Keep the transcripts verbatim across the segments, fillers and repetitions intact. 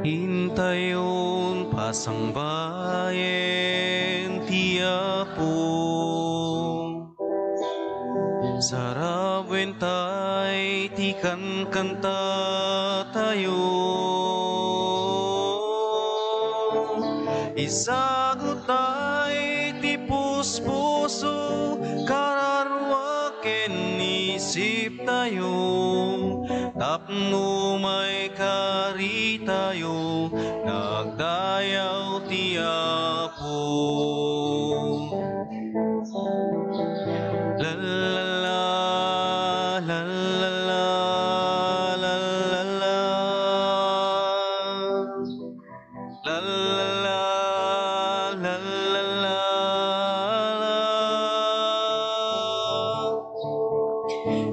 Intayon pasangbayen ti Apo. Sarabuen tay ti kankantatayo. Isagutay ti puspuso, kararua ken isiptayo. Tapno maikaritayo nga agdayaw ti Apo. La, la, la, la, la, la, la, la, la. La, la, la, la, la, la.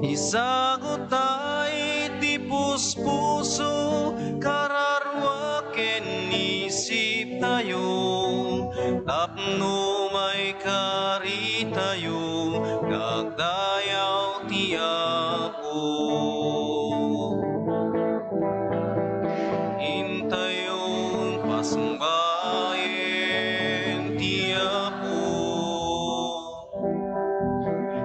Isagutay ti puspuso, kararua ken isiptayo, tapno maikaritayo nga agdayaw ti Apo. Intayon pasangbayen ti Apo.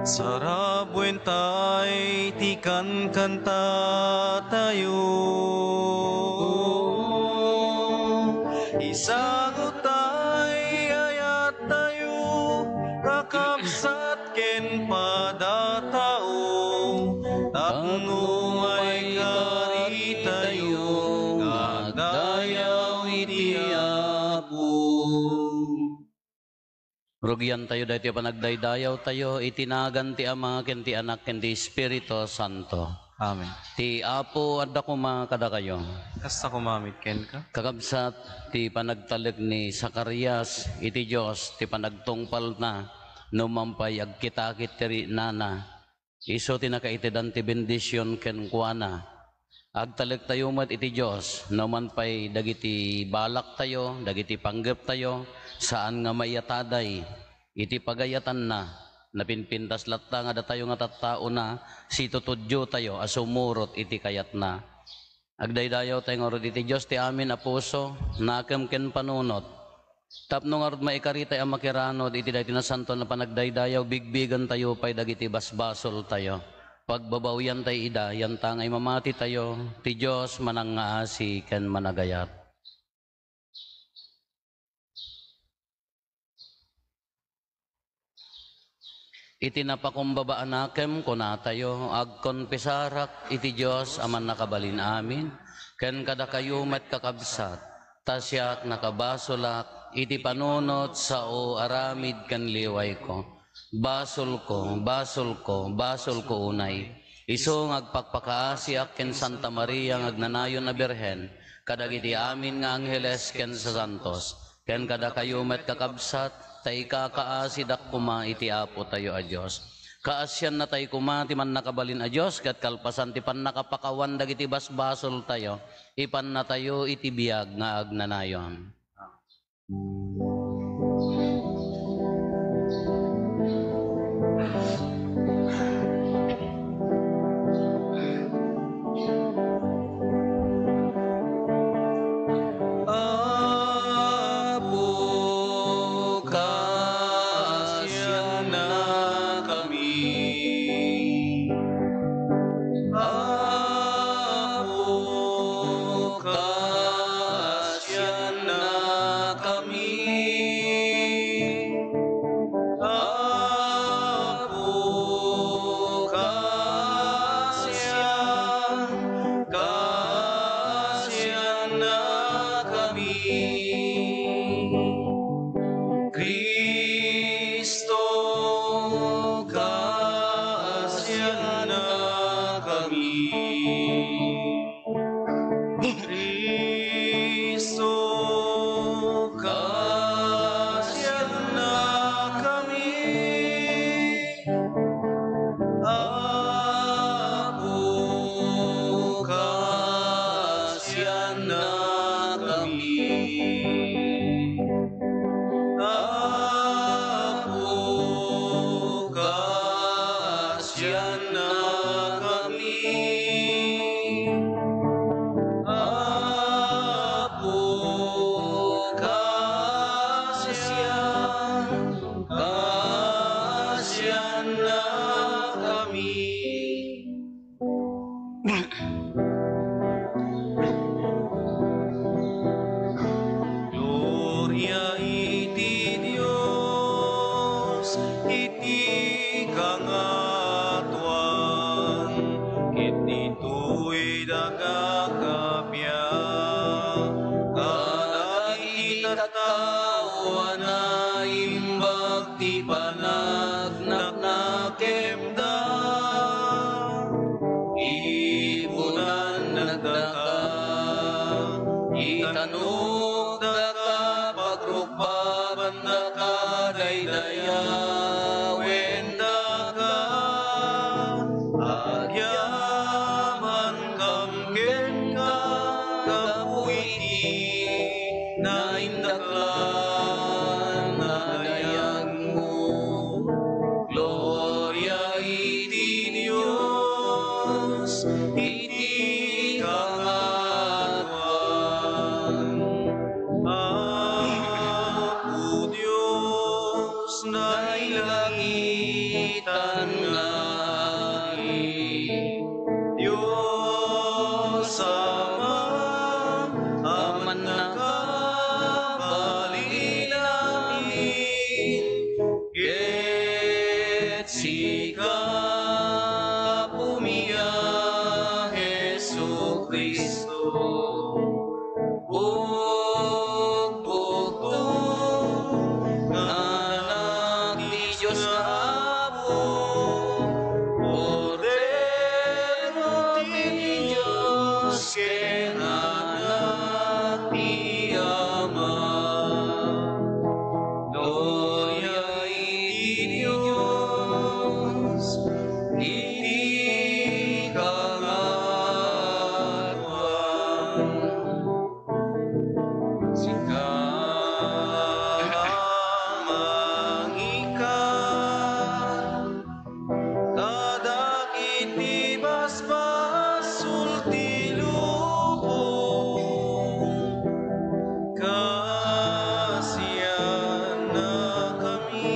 Sarabuen tay ti kankantatayo. Isagutay ayattayo, kakabsat ken padatao, tapno maikaritayo nga agdayaw iti Apo. Rugiantayo daytoy panagdaydayawtayo iti nagan ti Ama, ken ti Anak, ken ti Espiritu Santo. Amen. Ti Apo adda koma kadakayo. Kasta koma met kenka. Kakabsat, ti panagtalek ni Zacarias iti Dios ti panagtungpalna, no man pay agkitakit ti riknana. Isu ti nakaitedan ti bendision kenkuana. Agtalektayo met iti Dios, no man pay dagiti balaktayo, dagiti panggeptayo, saan nga maiyataday iti pagayatanna. Napinpintas latta nga datayo nga tattaona, situtudiotayo a sumurot iti kayatna. Agdaydayawtayo ngarud iti Dios ti amin a puso, nakem ken panunot. Tapno ngarud maikaritay a makiranud iti daytoy nasantoan a panagdaydayaw, bigbigentayo pay dagiti basbasoltayo. Pagbabawiantay ida, yanta nga imamatitayo, ti Dios manangngaasi ken managayat. Iti napakumbaba a nakem, kunatayo, agkonfesarak iti Dios a Mannakabalin-amin, ken kadakayo met, kakabsat, ta siak nakabasolak iti panunot sao aramid ken liwayko. Basolko, basolko, basolko unay. Isu nga agpakpakaasiak ken Santa Maria nga agnanayon a Birhen, kadagiti amin nga angheles ken sasantos, ken kadakayo met, kakabsat, ta ikakaasidak koma iti Apotayo a Dios. Kaasiannatay koma ti Mannakabalin a Dios, ket kalpasan ti pannakapakawan dagiti basbasoltayo, ipannatayo iti biag nga agnanayon. Apo, kaasiannakami. Apo, kaasiannakami. Apo, kaasian-, kaasiannakami. Cristo, kaasiannakami. Cristo, kaasiannakami. Apo, kaasiannakami. Kaasian, kaasiannakami. Gloria iti Dios iti kangatoan, ket ditoy daga kappia kadagiti tattao a naimbag ti panagnagnakemda. Ibunan dagdaka, itanukdaka, pagrukbabandaka, daydayawendaka. Agyamankam kenka, gapu iti naindaklan a dayagmo. Gloria iti Dios iti kangatoan. Apo Dios, nailangitan nga Dios Ama, a mannakabalin amin, ket sika, Apomi a Jesu-Cristo, bukbukto nga Anak ti Dios nga Apo, Kordero ti Dios ken Anak ti Ama. Gloria iti Dios iti kangatoan. Sika a mangikan kadagiti basbasol ti lubong, kaasiannakami.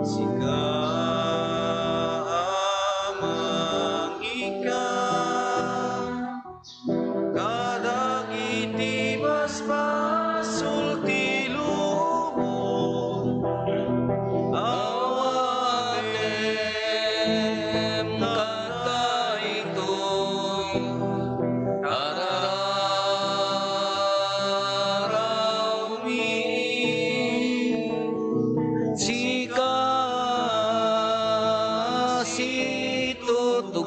Sika a mangikan kadagiti basbasol ti lubong, awatem kadaytoy karararawmi. Sika a situtugaw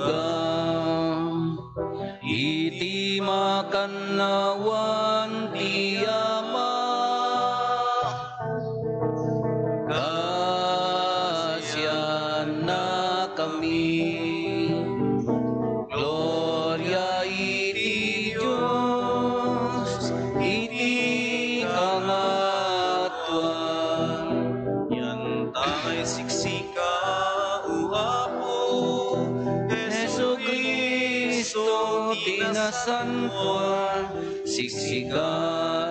iti makannawan ti Ama, kaasiannakami. Gloria iti Dios iti kangatoan. Yantay siksik ka, O Apo Jesu-Cristo, ti nasantoan. Siksika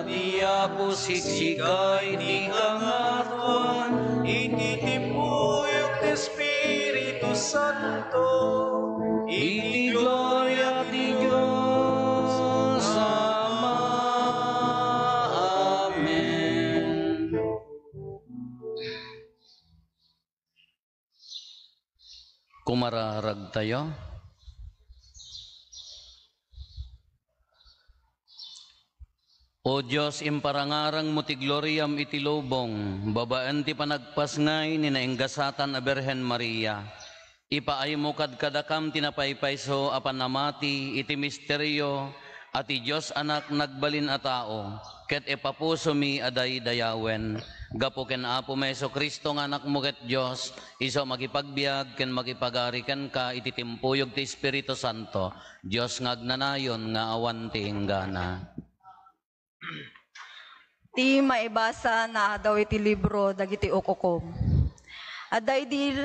ti Apo, siksika iti kangatoan, iti timpuyog ti Espiritu Santo, iti gloria ti Dios Ama. Amen. Kumararagtayo. O Dios, imparangarangmo ti gloriam iti lubong, babaen ti panagpasngay ni nainggasatan a Birhen Maria. Ipaaymo kadkadakam ti napaypayso a panamati iti misterio a ti Dios Anak nagbalin a tao, ket ipapusomi a daydayawen. Gapu ken Apomi Jesu-Cristo nga Anakmo ket Dios, isu a makipagbiag ken makipagari kenka iti timpuyog ti Espiritu Santo, Dios nga agnanayon nga awan ti inggana. Ti maibasa naadaw iti libro dagiti ukukkom. Adda idi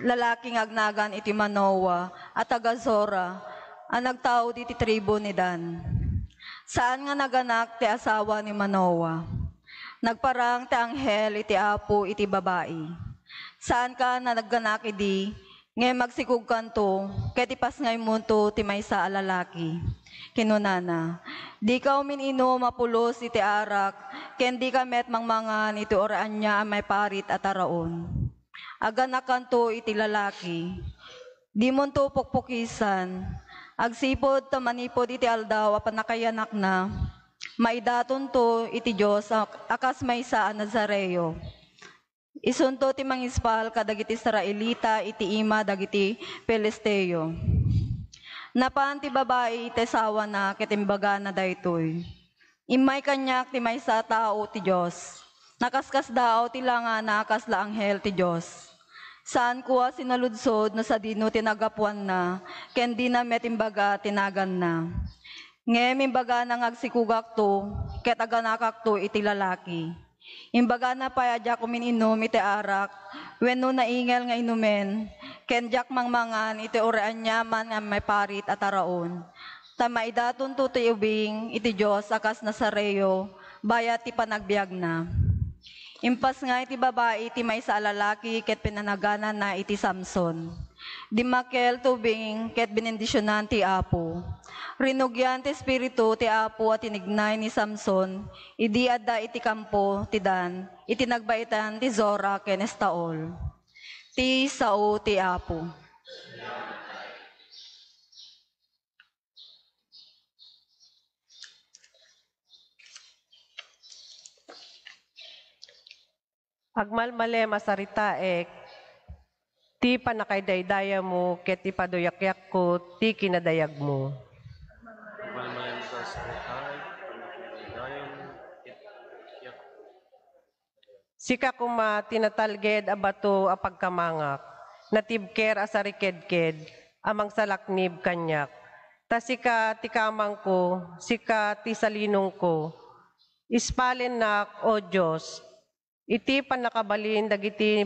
lalaki nga agnagan iti Manoa a taga Zora a nagtaud iti tribu ni Dan. Saan nga naganak ti asawa ni Manoa. Nagparang ti anghel iti Apo iti babai. Saanka nga naganak idi, ngem agsikogkanto, ket ipasngaymonto ti maysa a lalaki. Kinunana, "Dika umin-inum a pulos iti arak, ken dika met mangmangan iti uri ania a maiparit a taraon. Aganakanto iti lalaki. Dimonto pukpukisan. Agsipud ta manipud iti aldaw a pannakayanakna, maidatonto iti Dios a, a kas maysa a Nazareo. Isunto ti mangispal kadagiti Israelita iti ima dagiti Filisteo." Napan ti babai iti asawana ket imbagana daytoy, "Immay kaniak ti maysa a tao ti Dios. Nakaskasdaaw ti langana a kasla anghel ti Dios. Saanko a sinaludsod no sadino ti nagapuanna, ken dina met imbaga ti naganna. Ngem imbagana nga agsikogakto, ket aganakakto iti lalaki. Imbagana pay a diak umin-inum iti arak, wenno naingel nga inumen, ken diak mangmangan iti uri ania man nga maiparit a taraon. Ta maidatonto ti ubing iti Dios a kas Nazareo, bayat ti panagbiagna." Impasngay ti babai ti maysa a lalaki ket pinanagananna iti Samson. Dimmakkel ti ubing ket binendisionan ti Apo. Rinugian ti Espiritu ti Apo a tinignay ni Samson idi adda iti kampo ti Dan, iti nagbaitan ti Zora ken Estaol. Ti sao ti Apo. Agmalmalem a saritaek ti pannakaidaydayawmo ket ipaduyakko ti kinadayagmo. Agmalmalem a saritaek ti pannakaidaydayawmo ket ipaduyakko. Sika koma ti natalged a bato a pagkamangak, natibker a sarikedked a mangsalaknib kaniak. Ta sika ti kamangko, sika ti salinongko. Ispalennak, O Dios, iti pannakabalin dagiti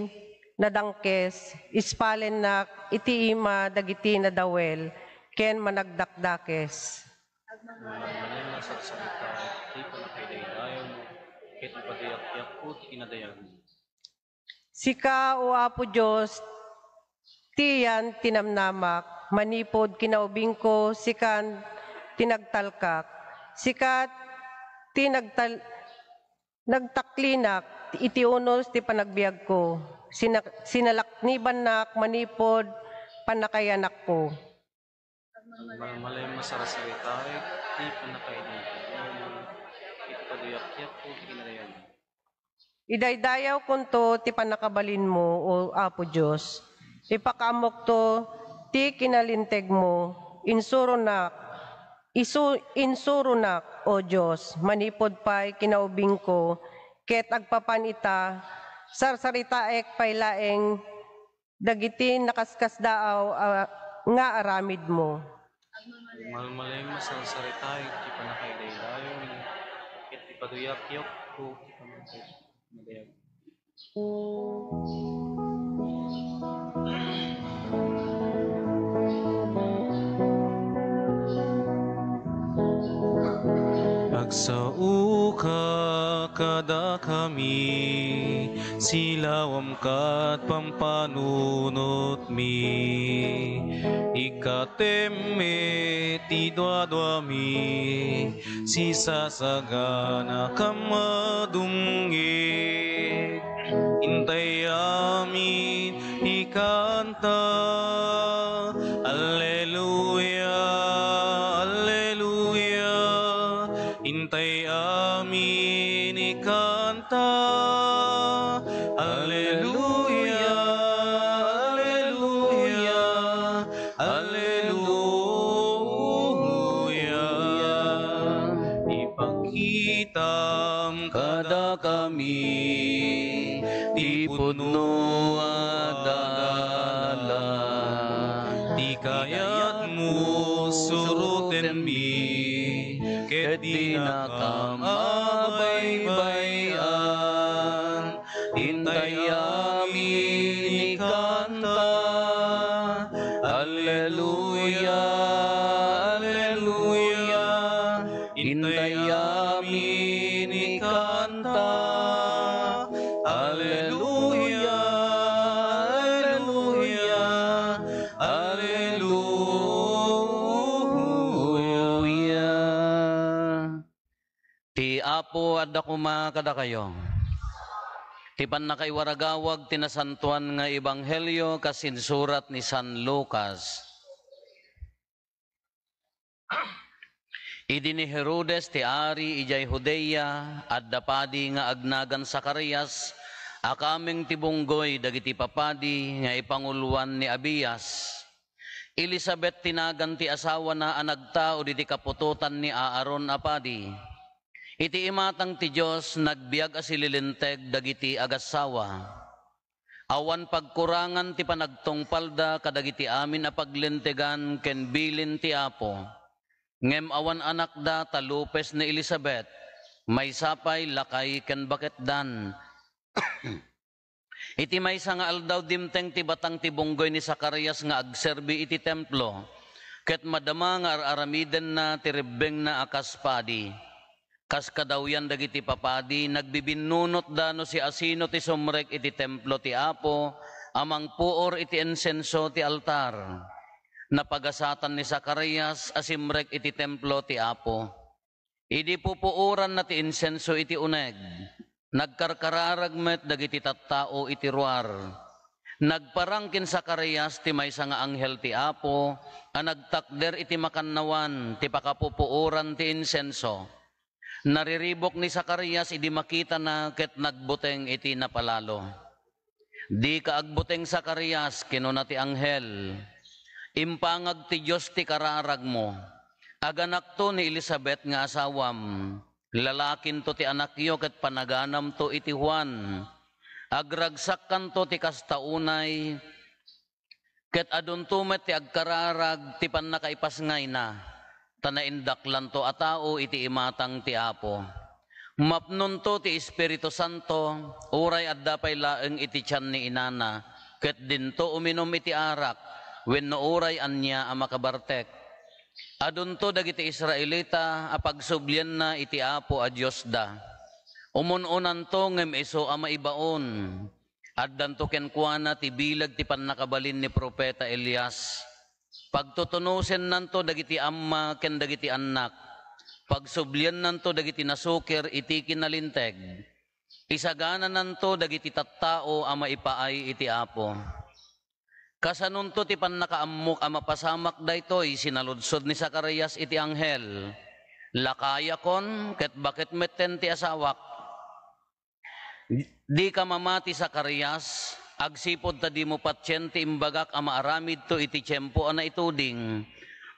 nadangkes, ispalennak iti ima dagiti nadawel ken managdakdakes. Agmalmalem a saritaek ti pannakaidaydayawmo, ket ipaduyakko ti kinadayagmo. Sika, O Apo Dios, ti yan ti namnamak, manipud kinaubingko, sikan ti nagtalkak. Sika ti nagtal-, nagtaklinak iti unos ti panagbiagko. Sina-, sinalaknibannak manipud pannakayanakko. Agmalmalem a saritaek ti pannakaidaydayawmo, ket ipaduyakko ti kinadayagmo. Idaydayawkonto ti pannakabalinmo, O Apo Dios. Ipakaammokto ti kinalintegmo. Insuronak, isu-, insuronak, O Dios, manipud pay kinaubingko, ket agpapan ita, sarsaritaek pay laeng dagiti nakaskasdaaw a, nga aramidmo. Agmalmalem a sarsaritaek ti pannakaidaydayawmo, ket ipaduyakko ti pannakaidaydayawmo. Agsaoka kadakami, silawam kat pampanunotmi. Ikkatem met ti duaduami, sisasaganakam a dumngeg. Intay amin ikanta, Alleluia, Alleluia. Intay amin ikanta, Alleluia, Alleluia, Alleluia. Ipakkitam kadakami ti pudno a dalan. Ti kayatmo surotenmi, ket dinakam abaybay-an. Intay amin ikanta, Alleluia, Alleluia. Intay kanta. Aleluya, aleluya, aleluya. Ti Apo adda koma kadakayo. Ti pannakaiwaragawag ti nasantoan nga ebanghelio kas insurat ni San Lucas. Idi ni Herodes ti ari idiay Judea, adda padi nga agnagan Zacarias a kameng ti bunggoy dagiti papadi nga ipanguloan ni Abias. Elisabet ti nagan ti asawana a nagtao diti kaputotan ni Aaron a padi. Iti imatang ti Dios, nagbiag a sililinteg dagiti agassawa. Awan pagkurangan ti panagtungpalda kadagiti amin a paglintegan ken bilin ti Apo. Ngem awan anakda ta lupes ni Elisabet, maysa pay lakay ken baketdan. Iti maysa nga aldaw, dimteng ti batang ti bunggoy ni Zacarias nga agserbi iti templo, ket madama nga ar-aramidenna ti rebbengna a kas padi. Kas kadawyan dagiti papadi, nagbibinnunotda no siasino ti sumrek iti templo ti Apo a mangpuor iti insenso ti altar. Napagasatan ni Zacarias a simrek iti templo ti Apo. Idi pupuoranna ti insenso iti uneg, nagkarkararag met dagiti tattao iti ruar. Nagparang ken Zacarias ti maysa nga anghel ti Apo a nagtakder iti makannawan ti pakapupuoran ti insenso. Nariribuk ni Zacarias idi makitana ket nagbuteng iti napalalo. "Dika agbuteng, Zacarias," kinuna ti anghel. "Impangag ti Dios ti kararagmo. Aganakto ni Elisabet nga asawam. Lalakinto ti anakyo ket panaganamto iti Juan. Agragsakkanto ti kasta unay, ket adunto met ti agkararag ti pannakaipasngayna, ta naindaklanto a tao iti imatang ti Apo. Mapnonto ti Espiritu Santo, uray adda pay laeng iti tian ni inana, ket dinto uminum iti arak, wenno uray ania a makabartek. Adunto dagiti Israelita a pagsublianna iti Apo a Diosda. Umun-unanto ngem isu a maibaon. Addanto kenkuana ti bileg ti pannakabalin ni profeta Elias. Pagtutunusennanto dagiti amma ken dagiti annak. Pagsubliannanto dagiti nasukir iti kinalinteg. Isaganananto dagiti tattao a maipaay iti Apo." "Kasanonto ti pannakaammok a mapasamak daytoy?" sinaludsod ni Zacarias iti anghel. "Lakayakon, ket baket metten ti asawak." "Dika mamati, Zacarias, agsipud ta dimo patien ti imbagak a maaramidto iti tiempo a naituding.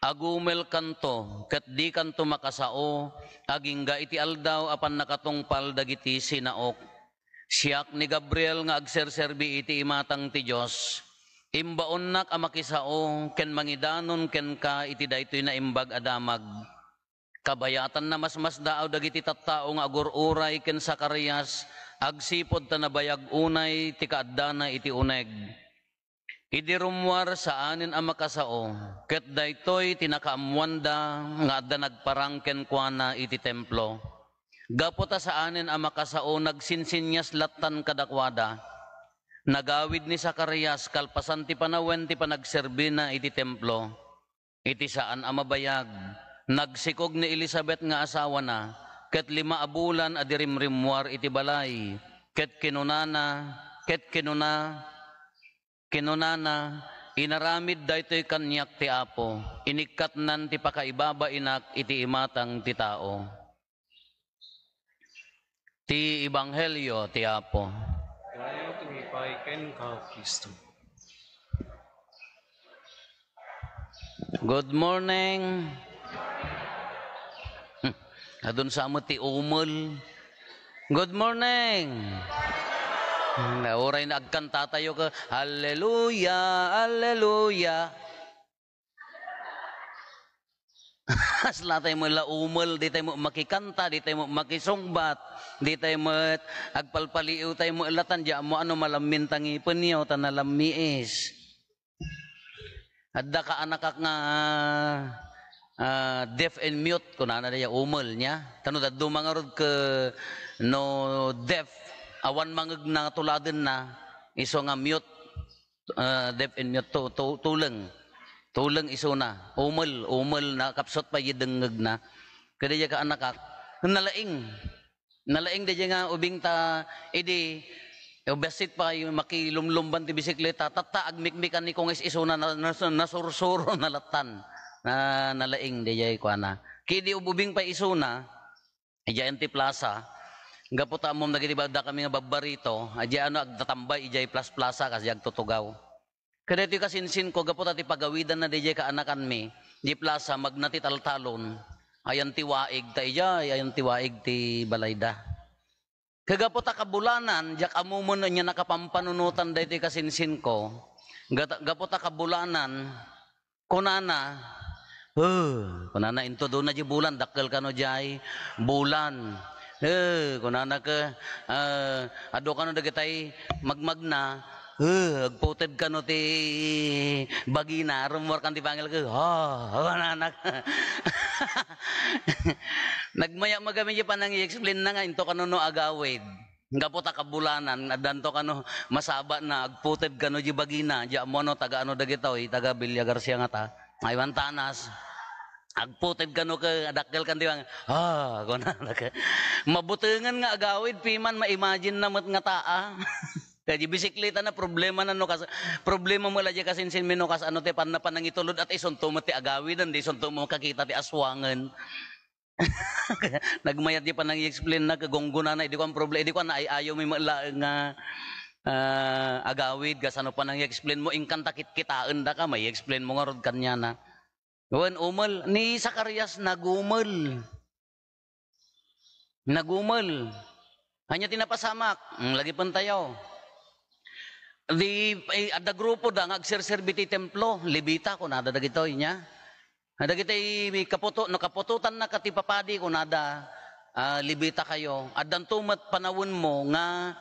Agumelkanto, ket dikanto makasao, agingga iti aldaw a pannakatungpal dagiti sinaok. Siak ni Gabriel nga agserserbi iti imatang ti Dios. Imbaonnak a makisao ken mangidanon kenka iti daytoy naimbag a damag." Kabayatanna, masmasdaaw dagiti tattao nga agur-uray ken Zacarias agsipud ta nabayag unay ti kaaddana iti uneg. Idi rummuar, saanen a makasao, ket daytoy ti nakaammoanda nga adda nagparang kenkuana iti templo. Gapu ta saanen a makasao, nagsinsinnias lattan kadakuada. Nagawid ni Zacarias kalpasan ti panawen ti panagserbina iti templo. Iti saan a mabayag, nagsikog ni Elisabet nga asawana, ket lima a bulan a di rimrimmuar iti balay, ket kinunana, ket kinuna, kinunana, "Inaramid daytoy kaniak ti Apo, inikkatnan ti pakaibabainak iti imatang ti tao." Ti Ebanghelio ti Apo. Kayat umipay kenka, Kristo. Good morning. Hmm. Adun sa met ti umel. Good morning. Hmm, uray na agkanta tayo ka, "Hallelujah, hallelujah." Asla tayo met la umel, di tayo met makikanta, di tayo met makisungbat, di tayo met agpalpaliiw tayo met la, tan di ammo ano malammin ta ngipenyo, ta nalammiis. Adda ka anakak nga, ah, deaf and mute, kunana da ya umel niya. Tano dadduma ngarud ke no deaf, awan mangegna nga tuladenna, isu nga mute, ah, deaf and mute, tu-, tu-, tuleng. Tuleng isuna. Umel, umel, nakapsut pay dengngegna. Kada diay kaanakak, nalaing. Nalaing daydiay nga ubing ta idi, bassit pay makilumlumban ti bisikleta, tatta, agmikmikan ni kung is-isuna, na-, na-, nasursuro na lattan. Na-, nalaing daydiay kuana. Ket idi ubing pay isuna, idiay ti plaza, gapu ta ammom dagiti ba-, dakami nga babbarito, idiay ano, agtatambay idiay plas-, plaza, kas diay agtutugaw. Kadaytoy kasinsinko, gapu ta ti pagawidanna daydiay kaanakanmi, di plaza, magna ti taltalon, ayan ti waig, ta idiay, ayan ti waig ti balayda. Ket gapu ta kabulanan, diak ammo met ania nakapampanunotan daytoy kasinsinko, gata-, gapu ta kabulanan, kunana, "Huh," kunana, "intudona diay bulan, dakkel kano diay bulan." "Huh," kunana, "ke, ah, adu kano dagitay magmagna, huh, agputed kano ti bagina, rummuar kan ti pangil ke, ha," kunana. Nagmayat met kami diay panang-i-explain na nga into kano no agawid. Gapu ta kabulanan, addanto kano masaba na agputed kano diay bagina, diay ammo no taga ano dagitoy, taga Villa Garcia ngata. Ay, Mantanas. Agputed kano ke, adakkel kan ti bang-, "Ah," kunana ke. Mabutengen nga agawid, piman ma-imagine na met ngata, a. Kadi bisikleta na, problema na no kas-, problema mo la diay kasinsinmi no kas-, ano ti pan-, panangitulod at isunto met ti agawid, andi isunto mo makakita ti aswangen. Nagmayat diay panang-i-explain na, kagunggonana, idi kuan problem, idi kuan, ay-ayo mi met laeng nga, ah, agawid, kasano panang-i-explain mo, inkan ta kitkitaen daka, may-explain mo ngarud kaniana. Wen, umel, ni Zacarias nagumel. Nagumel. Ania ti napasamak? Hmm, lagipentayo. Di, eh, adda grupo da nga agserserbi ti templo, Levita, kunada dagitoy, nia. Dagiti kaputo-, no kaputotanna ka ti papadi, kunada, ah, Levita kayo. Addanto met panawenmo nga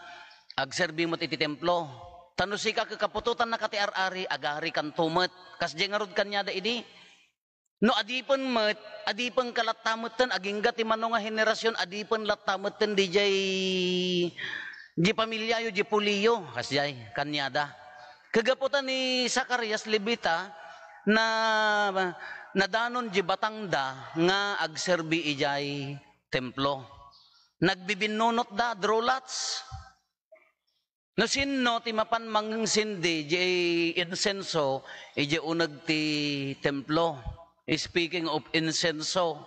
agserbi met iti templo. Ta no sika ket kaputotanna ka ti ar-ari, agarikanto met. Kasdiay ngarud kaniada idi. No adipen met, adipen ka latta metten, agingga ti mano nga henerasyon, adipen latta metten diay, diay pamiliayo, diay puliyo, kasdiay, kaniada. Kagapu ta ni Zacarias Levita, na, nadanon diay batangda nga agserbi idiay templo. Nagbibinnunotda, draw lots. No sinno ti mapan manginsindi diay insenso idiay uneg ti templo? Speaking of insenso,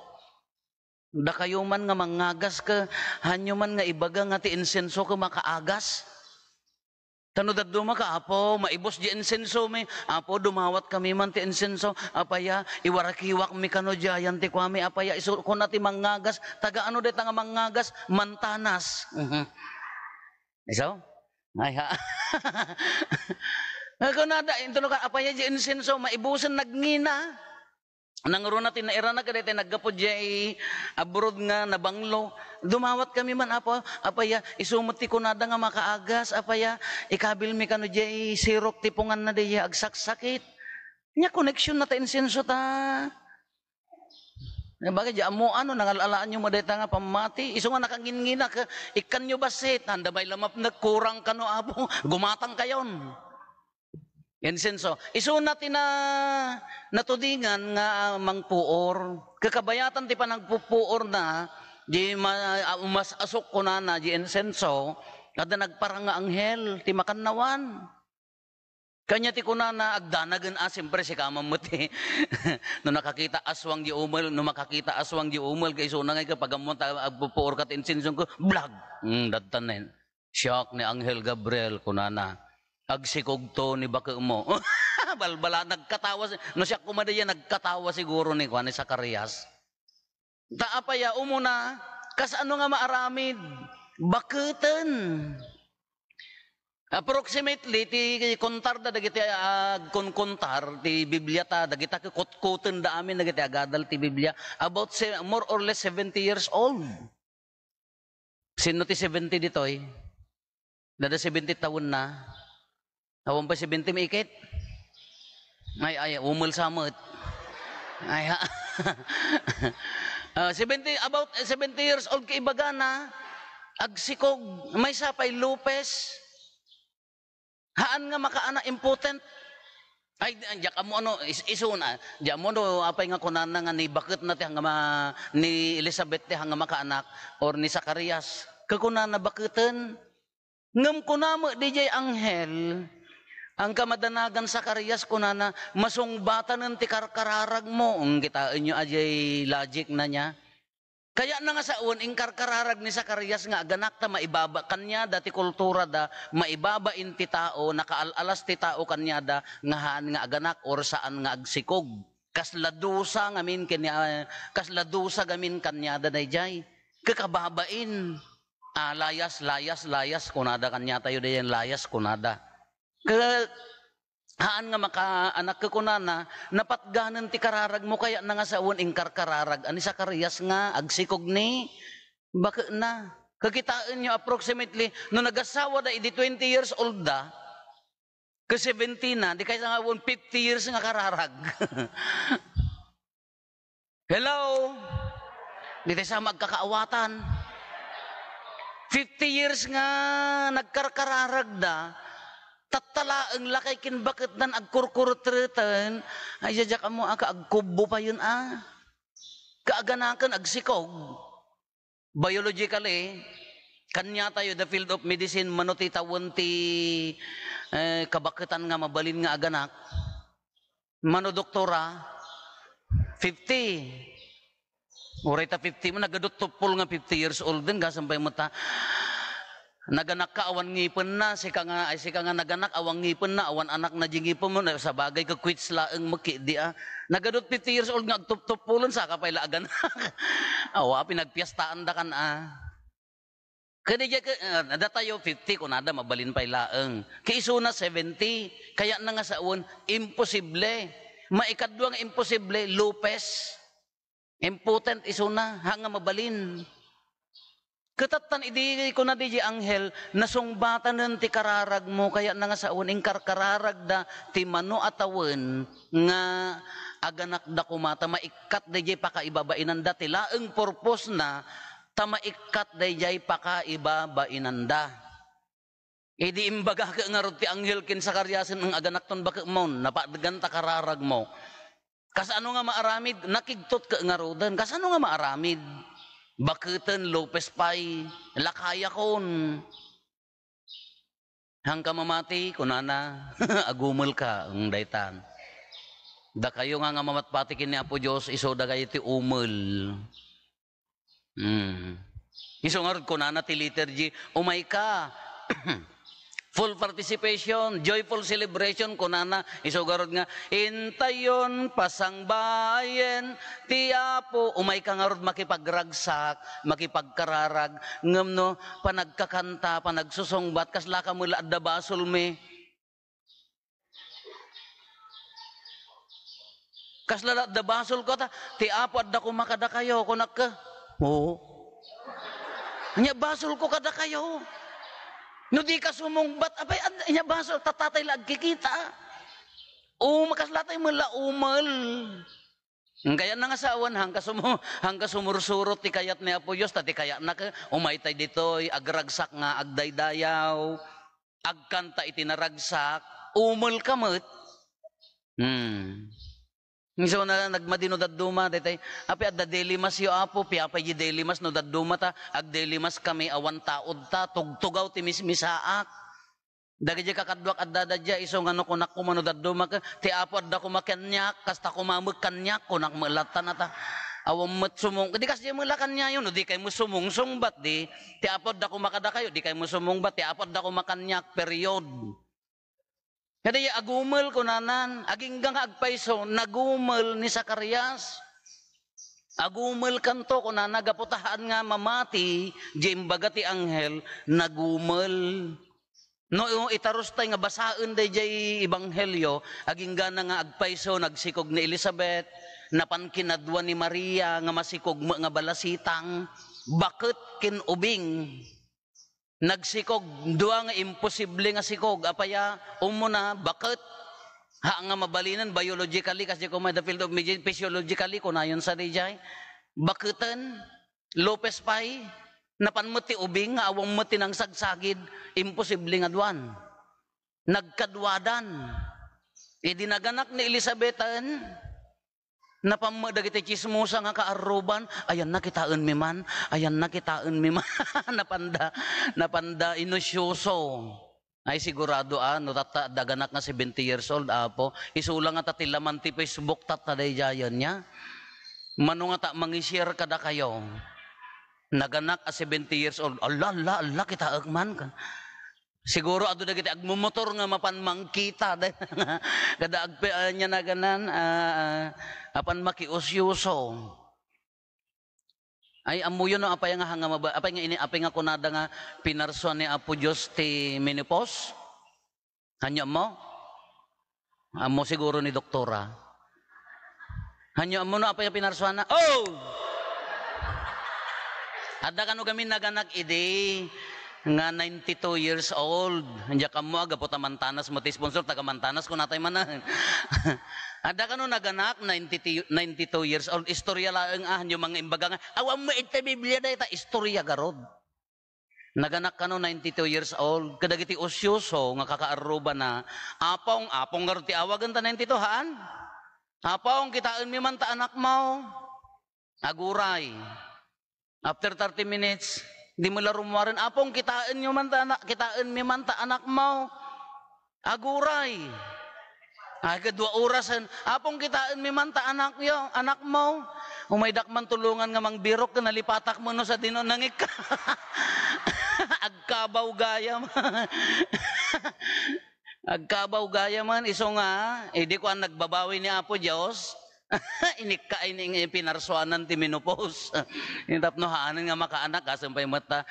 dakayo man nga mangngagas, ke, hanyo man nga ibaga nga ti insenso ke makaagas? Ta no dadduma ka, "Apo, maibus diay insensomi. Apo, dumawatkami man ti insenso. Apay a, iwarakiwakmi kano diayan ti kuami. Apay a," isu, kuna ti mangngagas, "Taga ano dayta nga mangngagas?" "Mantanas." Mhm. Isu? Ay, ha. Kunada, intulokan, apay a, diay insenso, maibusen nagngina. Nangruna ti nairana kadayta naggapu diay abroad nga nabanglo. "Dumawatkami man, Apo, apay a, isu met ti kunada nga makaagas, apay a, ikabilmi kano diay sirok ti punganna diay agsaksakit." Nia, koneksionna ta insenso ta. Bagay, di ammo ano, nangal-alaanyo mo dayta nga pammati. Isu nga nakanginngina, ke, ikkanyo bassit. Anda may lamapnek, kurang kano, Apo. Gumatang kayon. Insenso. Isuna ti na-, natudingan nga, ah, mangpuor. Kakabayatan ti panagpupuorna, di ma-, ah, umas-asok kunana, di insenso, adda nagparang nga anghel, ti makannawan. Kanya ti kunana, agdanagen a, siempre, sika man met ti, no nakakita aswang di umel, no makakita aswang di umel, kay isuna nga ika, pagammon ta, agpupuor ka ti insenso ko, blag! Hmm, dadtan na yun. Siak ni Anghel Gabriel, kunana, "Agsikugto ni bakemo." Balbala, nagkatawa si, no siak koma diay, nagkatawa siguro ni, kuan, ni Zacarias. Ta apay a, umuna, kasano nga maaramid? Baketen. Approximately, ti kontarda dagiti agkonkontar ti Biblia ta, dagita kutkutenda amin dagiti agadal ti Biblia, about se-, more or less seventy years old. Sinno ti seventy ditoy? Dada seventy tawenna. Awan pay seventy maikit? Ay, ay, umel sa met. Ay, ha. Ah, seventy, about, eh, seventy years old kay ibagana. Agsikog, maysa pay lupes. Haan nga makaanak, impotent. Ay, di-, diak ammo no, is-, isuna. Diak ammo no, apay nga kunana nga ni baketna ti hanga ma-, ni Elizabeth ti hanga makaanak, or ni Zacarias. Kakunana baketen. Ngem kuna met diay anghel, ang kamadanagan Zacarias kunana, masungbatanen ti karkararagmo. Ang kitaenyo a diay logic na niya. Kayatna nga sawen, inkarkararag ni Zacarias nga aganak ta maibaba kaniada ti kulturada, maibabain ti tao, nakaal-alas ti tao kaniada nga haan nga aganak or saan nga agsikog. Kasla dusa ngamin ken-, ah, kasla dusa ngamin kaniada daydiay. Kakababain. Ah, layas, layas, layas, kunada kaniatayo daydiay, layas, kunada. Ket haan nga makaanak ket kunana, napatganen ti kararagmo, kayatna nga sawen inkarkararag a ni Zacarias nga agsikog ni baketna. Kakitaenyo, approximately, no nagasawada idi twenty years old da, ket seventy na, di kayatna nga sawen fifty years nga kararag. Hello? Di tayo sa magkakaawatan. Fifty years nga nagkarkararagda, tattalaeng lakay kin baketdan agkurkurutreten, ay, diak ammo a, kaagkubbo pa yun, a. Kaaganaken, agsikog. Biologically, kaniatayo, the field of medicine, mano ti tawen ti, eh, kabaketan nga mabalin nga aganak. Mano doktora, fifty. Uray ta fifty mo, nagadot tuppol nga fifty years old din, gasam pay mo ta. Naganakka awan ngipenna, sika nga, ay, sika nga naganak, awan ngipenna, awan anakna di ngipen mo, na, sabagay, ka quits laeng mo, ki-, di, a. Nagadot fifty years old nga agtuptuppulen, saka pay la aganak. Awa, pinagpiestaandakan, a. Kadi diay ke-, ah, datayo fifty, kunada, mabalin pay laeng. Ki isuna seventy, kayatna nga sawen, imposible. Maikadua nga imposible, lupes. Impotent isuna, ha nga mabalin. Ket tattan idi kuna diay anghel, nasungbatanen ti kararagmo, kayatna nga sawen, inkarkararagda ti mano a tawen nga aganakda koma, ta maikkat daydiay pakaibabainanda, ti laeng purpose na, ta maikkat daydiay pakaibabainanda. Idi imbagak ngarud ti anghel ken Zacariasen, "Ang aganakton baketmon, napatgan ta kararagmo." Kasano nga maaramid? Nakigtot ket ngaruden. Kasano nga maaramid? Baketen, lupes pay, lakayakon. Hangka mamati, kunana, agumelka, eng daytan. Dakayo nga, nga mamatpati ken ni Apo Dios, isu dakayo ti umel. Hmm. Isu ngarud, kunana ti liturgy, umayka. Full participation, joyful celebration, kunana, isu ngarud nga, intayon, pasangbayen, ti Apo, umayka ngarud makipagragsak, makipagkararag, ngem no, panagkakanta, panagsusungbat, kaslaka met la adda basolmi. Kasla la adda basolko ta, "Ti Apo adda koma kadakayo," kunak ket, "Oo." Ania basolko kadakayo. No dika sumungbat, apay, ad-, ania basol, ta Tatay la agkikita. Um, kasla tay met la umel. Eng kayatna nga sawen, hangka sumu-, hangka sumursurot ti kayat ni Apo Dios, ta ti kayatna ket, umay tay ditoy, agragsak nga agdaydayaw, agkanta iti naragsak, umelka met. Hmm. Isu na nagmadi no dadduma, daytay, "Apay adda daily mass yo, Apo?" "Piapay di daily mass no dadduma ta, ag daily mass kami, awan taod ta, tugtugaw ti mismisaak." Dagiti kakaduak adda daydiay, isu nga no kunak koma no dadduma ket, "Ti Apo adda koma kaniak, kasta koma met kaniak," kunak met latta nata. Awan met sumung-, di kasdiay met la kaniayo, no di kay met sumungsungbat, di, "Ti Apo adda koma kadakayo," di kay met sumungbat, "Ti Apo adda koma kaniak," period. Kadi agumel, kunanan, agingga nga agpayso, nagumel ni Zacarias. Agumel kanto, kunana, gapu ta haan nga mamati, di imbaga ti anghel, nagumel. No itarustay nga basaen daydiay ebanghelio, aginggana nga agpayso, nagsikog ni Elizabeth, napan kinadua ni Maria nga masikog met nga balasitang, baket ken ubing. Nagsikog, dua nga imposible nga sikog, apaya, umuna, baket, ha nga mabalinen, biologically, kasi kung may the field of medicine, physiologically, kunayon sa daydiay, baketen, lupes pay, Napan met ti ubing nga awan met ti nangsagsagid, imposible nga aduan. Nagkaduadan. Idi naganak ni Elisabeten, napan met dagiti tsismosa nga kaarruban, "Ayanna, kitaenmi man, ayanna, kitaenmi man." Napanda, napanda inusyuso. Ay, sigurado a, no tatta, adda ganak nga seventy years old, Apo. Isu la nga ta ti laman ti Facebook, tatta daydiayen, nia? Mano nga ta mangi-share kadakayo? Naganak a seventy years old, "Alla, alla, alla, kitaek man." Siguro adu dagiti agmumotor nga mapan mangkita, kada agpe-, ania naganan, ah, ah, apan makiusyuso. Ay, ammoyo no apay nga hanga maba-, apay nga ini, apay nga kunada nga pinarsuan ni Apo Dios ti menopause? Hanyo ammo? Ammo siguro ni doktora. Hanyo ammo no apay nga pinarsuanna? Oh! Adda kano gamin naganak idi nga ninety-two years old. Diak ammo, a, gapu ta Mantanas mo ti sponsor, taga Mantanas ko natay manen. Adda kano naganak, ninety, ninety-two years old. Istorya laeng, a, hanyo mangimbaga nga, "Awan mo iti Biblia dayta." Istorya garud. Naganak kano, ninety-two years old. Kadagiti usyoso nga kakaarrubana, "Apong, apong," garud ti awagen ta ninety-two, haan? "Apong, kitaenmi man ta anakmo." Aguray. After thirty minutes, di mo la rummuaren, "Apong, kitaenyo man ta anak, kitaenmi man ta anakmo." Aguray. Ay, kadua orasen, "Apong, kitaenmi man ta anakyo, anakmo." Umaydak man tulongan nga mangbirok, ken nalipatak mo no sadino nangikka. Agkabaw gayam. Agkabaw gayam man, isu nga, idi kuan, nagbabawi ni Apo Dios, inikka ini nga pinarsuanan ti menopause. Tapno haanen nga makaanak, kasen pay met ta,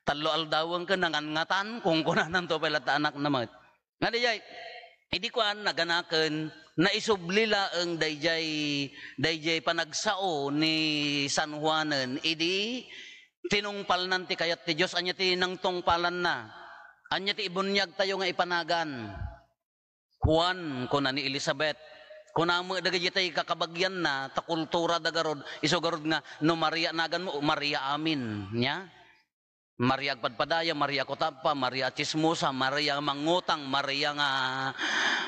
tallo aldawen ken nangangatan, kunkunananto pay latta anakna met. Nga dayjay, idi kuan, naganaken, naisubli laeng dayjay, dayjay panagsao ni San Juanen, idi tinungpalnan ti kayat ti Dios. Ania ti nangtungpalanna? Ania ti ibuniagtayo nga ipanagan? Juan, kuna ni Elizabeth. Kuna met dagiti kakabagianna, ta kultura da garud, isu garud nga, no Maria naganmo, Maria amin. Nia? Maria agpadpadaya, Maria kutappa, Maria tsismosa, Maria mangutang, Maria nga,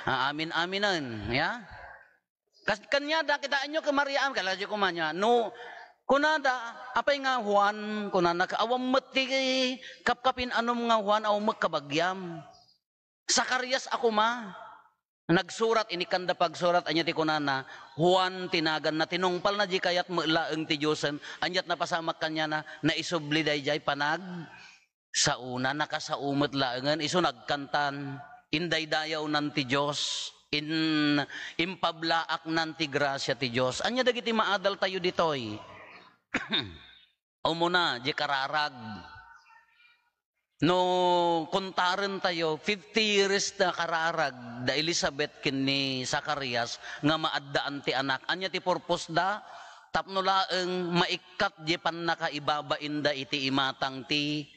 ah, amin-aminen, ya? Kas-, kaniada, kitaenyo ken Maria amin, kalayo koma nia, no, kunada, "Apay nga Juan?" Kunana, "Awan met ti kapkapin-anom nga Juan, awan met kabagiam." Zacarias a koma. Nagsurat, inikkanda pagsurat, ania ti kunana, Juan ti naganna, tinungpalna di kayat met laeng ti Diosen, aniat napasamak kaniana, naisubli daydiay panagsaona, nakasao met laengen, isu nagkantan, indaydayawnan ti Dios, in-, impablaaknan ti grasia ti Dios. Ania dagiti maadaltayo ditoy? Umuna, di kararag. No kontarentayo, fifty years na kararag da Elizabeth ken ni Zacarias nga maaddaan ti anak. Ania ti purpose da? Tapno laeng maikkat di pannakaibabainda iti imatang ti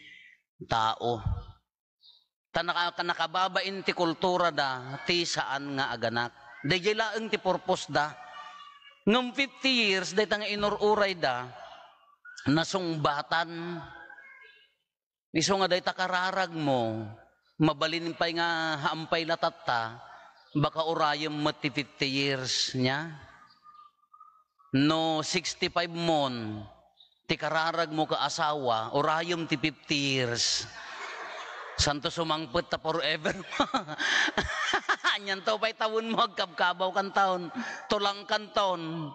tao. Ta naka-, nakababain ti kultura da, ti saan nga aganak. Dayjay laeng ti purpose da. Ngem fifty years, dayta nga inur-uray da, nasungbatan. Isu nga dayta kararag mo, mabalin pay nga haampay la tatta, baka urayem met ti fifty years nia. No sixty-five mon, ti kararag mo ka asawa, urayem ti fifty years. Santo sumangpet ta forever. Anian to pay tawen mo, agkabkabaw kan taon, tulang kan taon.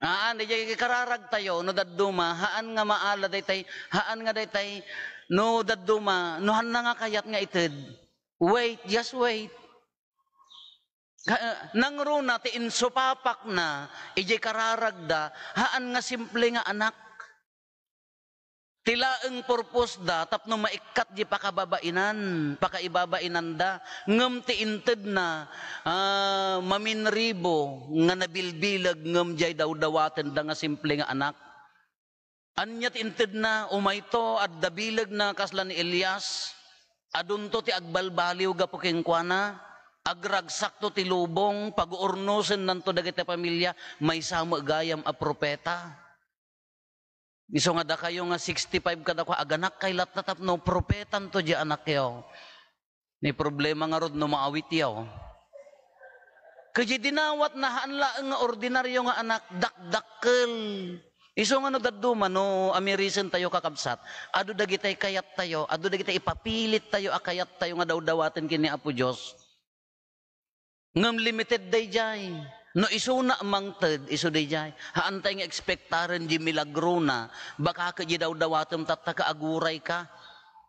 Haan, dayjay kararag tayo, no dadduma, haan nga maala daytay, haan nga daytay, no dadduma, no hanna nga kayat nga ited. Wait, just wait. Ka-, nangruna ti insupapakna, ijay kararagda, haan nga simple nga anak. Ti laeng purpose da tapno maikkat di pakababainan, pakaibabainanda, ngem ti intedna, ah, maminribo nga nabilbileg ngem jay dawdawatenda nga simple nga anak. Ania ti intedna? Umayto, adda bilegna kasla ni Elias. Adunto ti agbalbaliw gapu kenkuana. Agragsakto ti lubong, paguurnusennanto dagiti pamilia, maysa met gayam a propeta. Isu nga dakayo nga sixty-five kadakuada, aganakkay latta tapno profetanto diay anakyo. Ni problema ngarud no maawityo. Kadi dinawatna, haan laeng nga ordinario nga anak, dakdakkel. Isu nga no dadduma, no amirisentayo, kakabsat, adu dagiti kayattayo, adu dagiti ipapilittayo a kayattayo nga dawdawaten ken ni Apo Dios. Ngem limited daydiay. No isuna a mangted, isu daydiay. Haantay nga ekspektaren diay milagrona, baka ket diay dawdawatem tatta ket agurayka.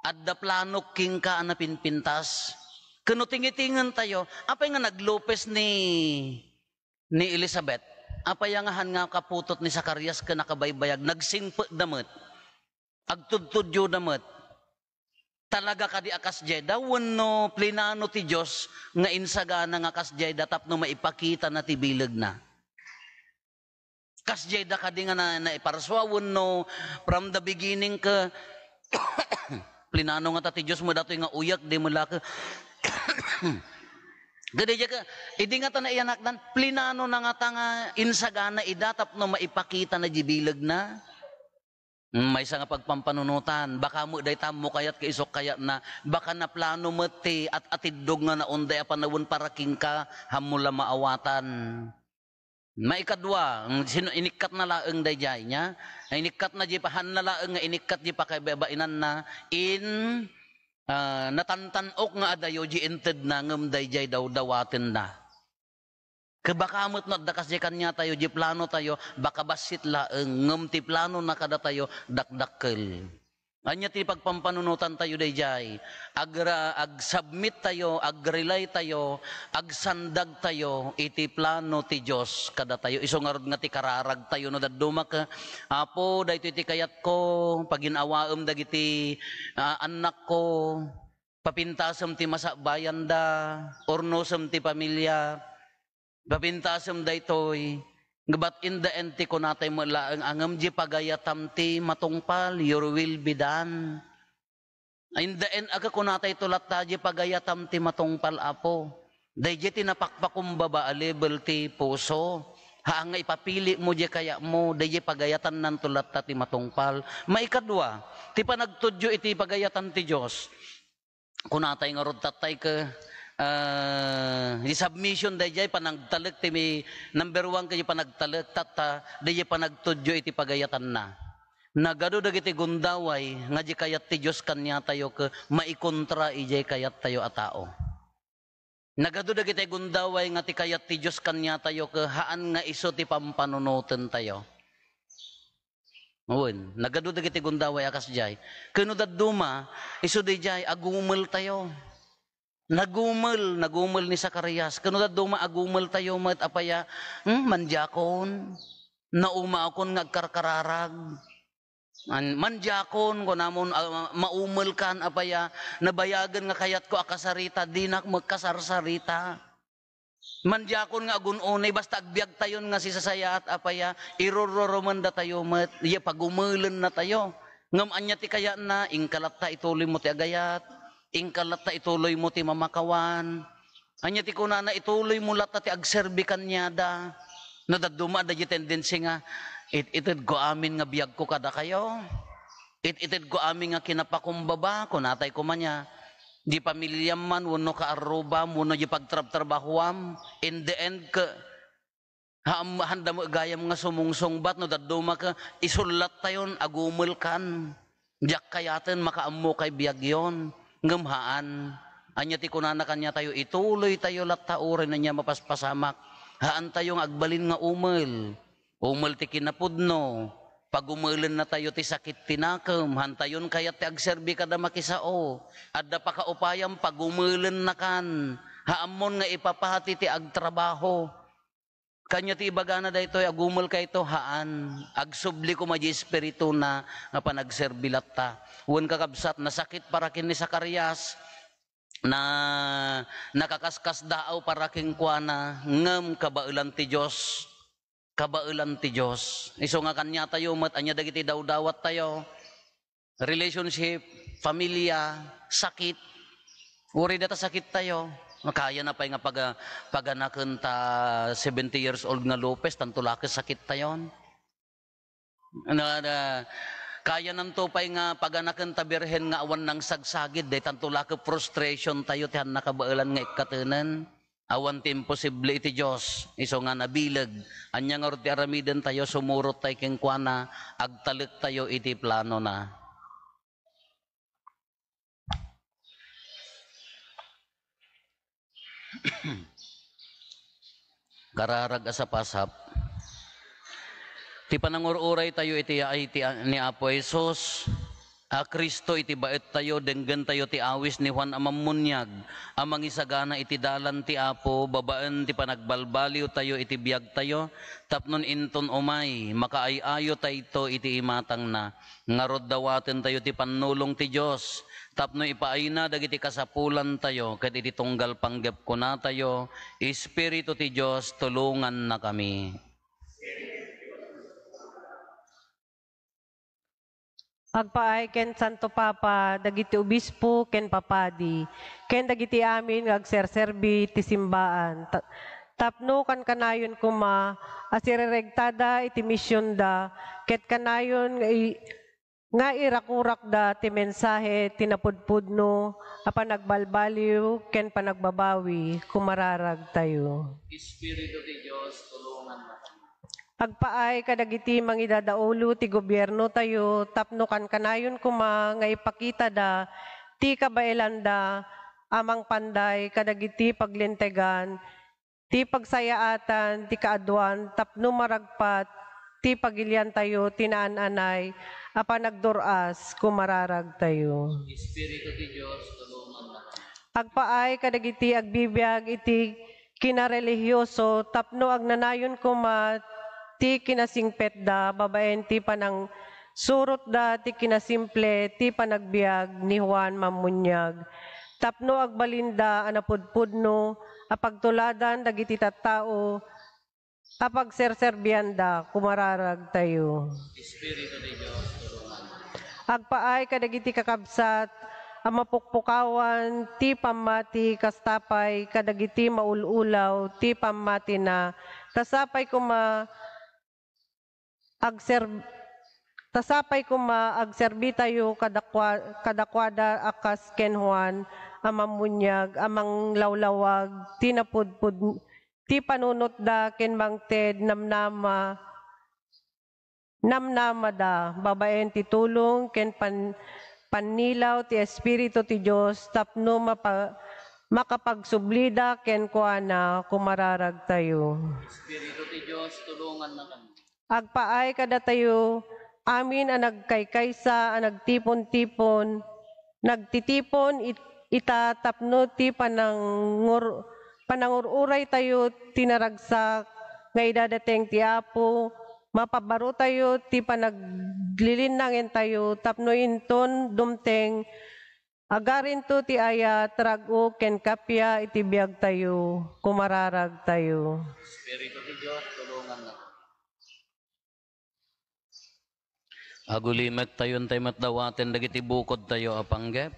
Adda planok kenka a napinpintas. Ken no tingitingentayo, apay nga nag-Lopez ni, ni Elizabeth? Apay nga haan nga kaputot ni Zacarias ken nakabaybayag? Nagsingpetda met. Agtudtudioda met. Talaga kadi a kasdiayda wenno plinano ti Dios nga insagana nga kasdiayda tapno maipakitana ti bilegna? Kasdiayda kadi nga na-, naiparsua wenno from the beginning ket plinano ngata ti Dios met datoy nga uyak, di met la ket. Kadi diay ket, idi ngata naiyanakdan, plinanona ngata nga insagana ida tapno maipakitana diay bilegna? Hmm, maysa nga pagpampanunotan, baka met dayta ammo kayat ket isuk kayatna, baka naplano met ti at-atiddog nga naunday a panawen para kenka, ammo la maawatan. Maikadua, hmm, sino, inikkatna laeng daydiay, nia? Inikkatna diay pa-, haanna laeng nga inikkat diay pakaibabainanna, in, ah, natantan-ok nga adayo diay intedna ngem daydiay dawdawatenna. Ket baka met no adda kasdiay kaniatayo, diay planotayo, baka bassit laeng, ngem ti planona kadatayo, dakdakkel. Ania ti pagpampanunotantayo daydiay? Agra-, agsubmittayo, agrelaytayo, agsandagtayo iti plano ti Dios kadatayo. Isu ngarud nga ti kararagtayo no dadduma ket, "Apo, daytoy ti kayatko, pagin-awaem dagiti, ah, annakko." Papintasem ti masabayanda, urnosem ti pamilia, papintasem daytoy, but in the end ti kunatay met laeng a ngem diay pagayatam ti matungpal, your will be done. In the end, aga kunatayto latta, diay pagayatam ti matungpal, Apo. Daydiay ti napakpakumbaba a level ti puso. Haan nga ipapilimo diay kayatmo, daydiay pagayatannanto latta ti matungpal. Maikadua, ti panagtudyo iti pagayatan ti Dios. Kunatay ngarud tattay ket, ah, di submission daydiay panagtalek ti mi-, number one ket di panagtalek tatta, daydiay panagtudyo iti pagayatanna. Nagadu dagiti gundaway nga di kayat ti Dios kaniatayo ket maikontra idiay kayattayo a tao. Nagadu dagiti gundaway nga ti kayat ti Dios kaniatayo ket haan nga isu ti pampanunotentayo. Wen, nagadu dagiti gundaway a kasdiay. Ket no dadduma, isu daydiay, agumeltayo. Nagumel, nagumel ni Zacarias. Ket no dadduma, agumeltayo met, apay a, hmm, mandiakon, naumaakon nga agkarkararag. Man-, mandiakon, kunamon, ah, maumelkan, apay a, nabayagen nga kayatko a kasarita, dinak met kasarsarita. Mandiakon nga agun-unay, basta agbiagtayon nga sisasayaat, apay a, irururumendatayo met, ya pagumelennatayo. Ngem ania ti kayatna, inka latta ituloymo ti agayat, inka latta ituloymo ti mamakawan. Ania ti kunana, ituloymo latta ti agserbi kaniada. No dadduma, adda di tendency nga, "It-itedko amin nga biagko kadakayo. It-itedko amin nga kinapakumbaba," kunatay koma nia. Di pamiliam man, wenno kaarrubam, wenno di pagtrabtrabahuam, in the end, ke, ha-, handa met gayam nga sumungsungbat no dadduma ket isullattayon, agumelkan. Diak kayaten, makaammokay biagyon. Ngem haan. Ania ti kunana kaniatayo? Ituloytayo latta uray ania mapaspasamak. Haantayo nga agbalin nga umel. Umel ti kinapudno. Pagumelennatayo ti sakit ti nakem. Haantayon kayat ti agserbi kada makisao. Adda pakaupayam, pagumelennakan. Haammon nga ipapati ti agtrabaho. Kania ti ibagana daytoy, agumelkayto? Haan. Agsubli koma di espirituna nga panagserbi latta. Wen, kakabsat, nasakit para ken ni Zacarias, na, nakakaskasdaaw para kenkuana, ngem kabaelan ti Dios. Kabaelan ti Dios. Isu nga kaniatayo met, ania dagiti dawdawattayo? Relationship, familia, sakit. Uray data sakittayo. Kayana pay nga paga-, paganaken ta seventy years old nga Lopez, tanto la ket sakittayon. Na, na, kayananto pay nga paganaken ta Birhen nga awan nangsagsagid, daytanto la ket frustration tayo ti han nakabaelan nga ikkatenen. Awan ti imposible iti Dios, isu nga nabileg. Ania ngarud ti aramiden tayo? Sumurot tayo kenkuana, agtalek tayo iti planona. Kararag a sapasap. Ti panangur-uray tayo iti yaay ti, ni Apo Jesus a Cristo iti baet tayo, denggen tayo ti awis ni Juan a Mammuniag a mangisagana iti dalan ti Apo babaen ti panagbalbaliw tayo iti biag tayo, tapno inton umay, makaay-ayo tayto iti imatangna. Ngarud, dawaten tayo ti pannulong ti Dios tapno ipaayna dagiti kasapulan tayo, ket iti tunggal panggep kuna tayo, Espiritu ti Dios, tulongannakami. Agpaay ken Santo Papa, dagiti obispo ken papadi, ken dagiti amin nga agserserbi ti simbaan. Ta-, tapno kankanayon koma a sireregtada iti misionda, ket kanayon nga i-, nga irakurakda ti mensahe ti napudpudno a panagbalbaliw ken panagbabawi, kumararagtayo. Espiritu ti Dios, tulongannakami. Agpaay kadagiti mangidadaolo ti gobiernotayo tapno kankanayon koma nga ipakitada ti kabaelanda a mangpanday kadagiti paglintegan ti pagsayaatan ti kaaduan tapno maragpat ti pagiliantayo ti naan-anay a panagdur-as, kumararagtayo. Espiritu ti Dios, tulongannakami. Agpaay kadagiti agbibiag iti kinarelihioso tapno agnanayon koma ti kinasingpetda babaen ti panang- surotda ti kinasimple ti panagbiag ni Juan Mammuniag, tapno agbalinda a napudpudno a pagtuladan dagiti tattao a pagserserbianda, kumararagtayo. Espiritu ti Dios, tulongan. Agpaay kadagiti kakabsat a mapukpukawan ti pammati, kasta pay kadagiti maul-ulaw ti pammatina, ta sapay koma agser-, ta sapay koma agserbitayo kadakua-, kadakuada a kas ken Juan a Mammuniag a manglawlawag ti napudpud-, ti panunotda ken mangted namnama, namnamada babaen ti tulong ken pan-, pannilaw ti Espiritu ti Dios tapno mapa-, makapagsublida kenkuana, kumararagtayo. Espiritu ti Dios, tulongannakami. Agpaay kadatayo amin a nagkaykaysa a nagtipon-tipon, nagtitipon it-, ita tapno ti panangur-, panangur-uraytayo ti naragsak nga idadateng ti Apo, mapabarotayo ti panaglilinnangentayo tapno inton dumteng, agarinto ti ayat, rag-o, ken kappia iti biagtayo, kumararagtayo. Espiritu ti Dios, tulongannak. Agulimektayo, intay met dawaten dagiti bukodtayo a panggep.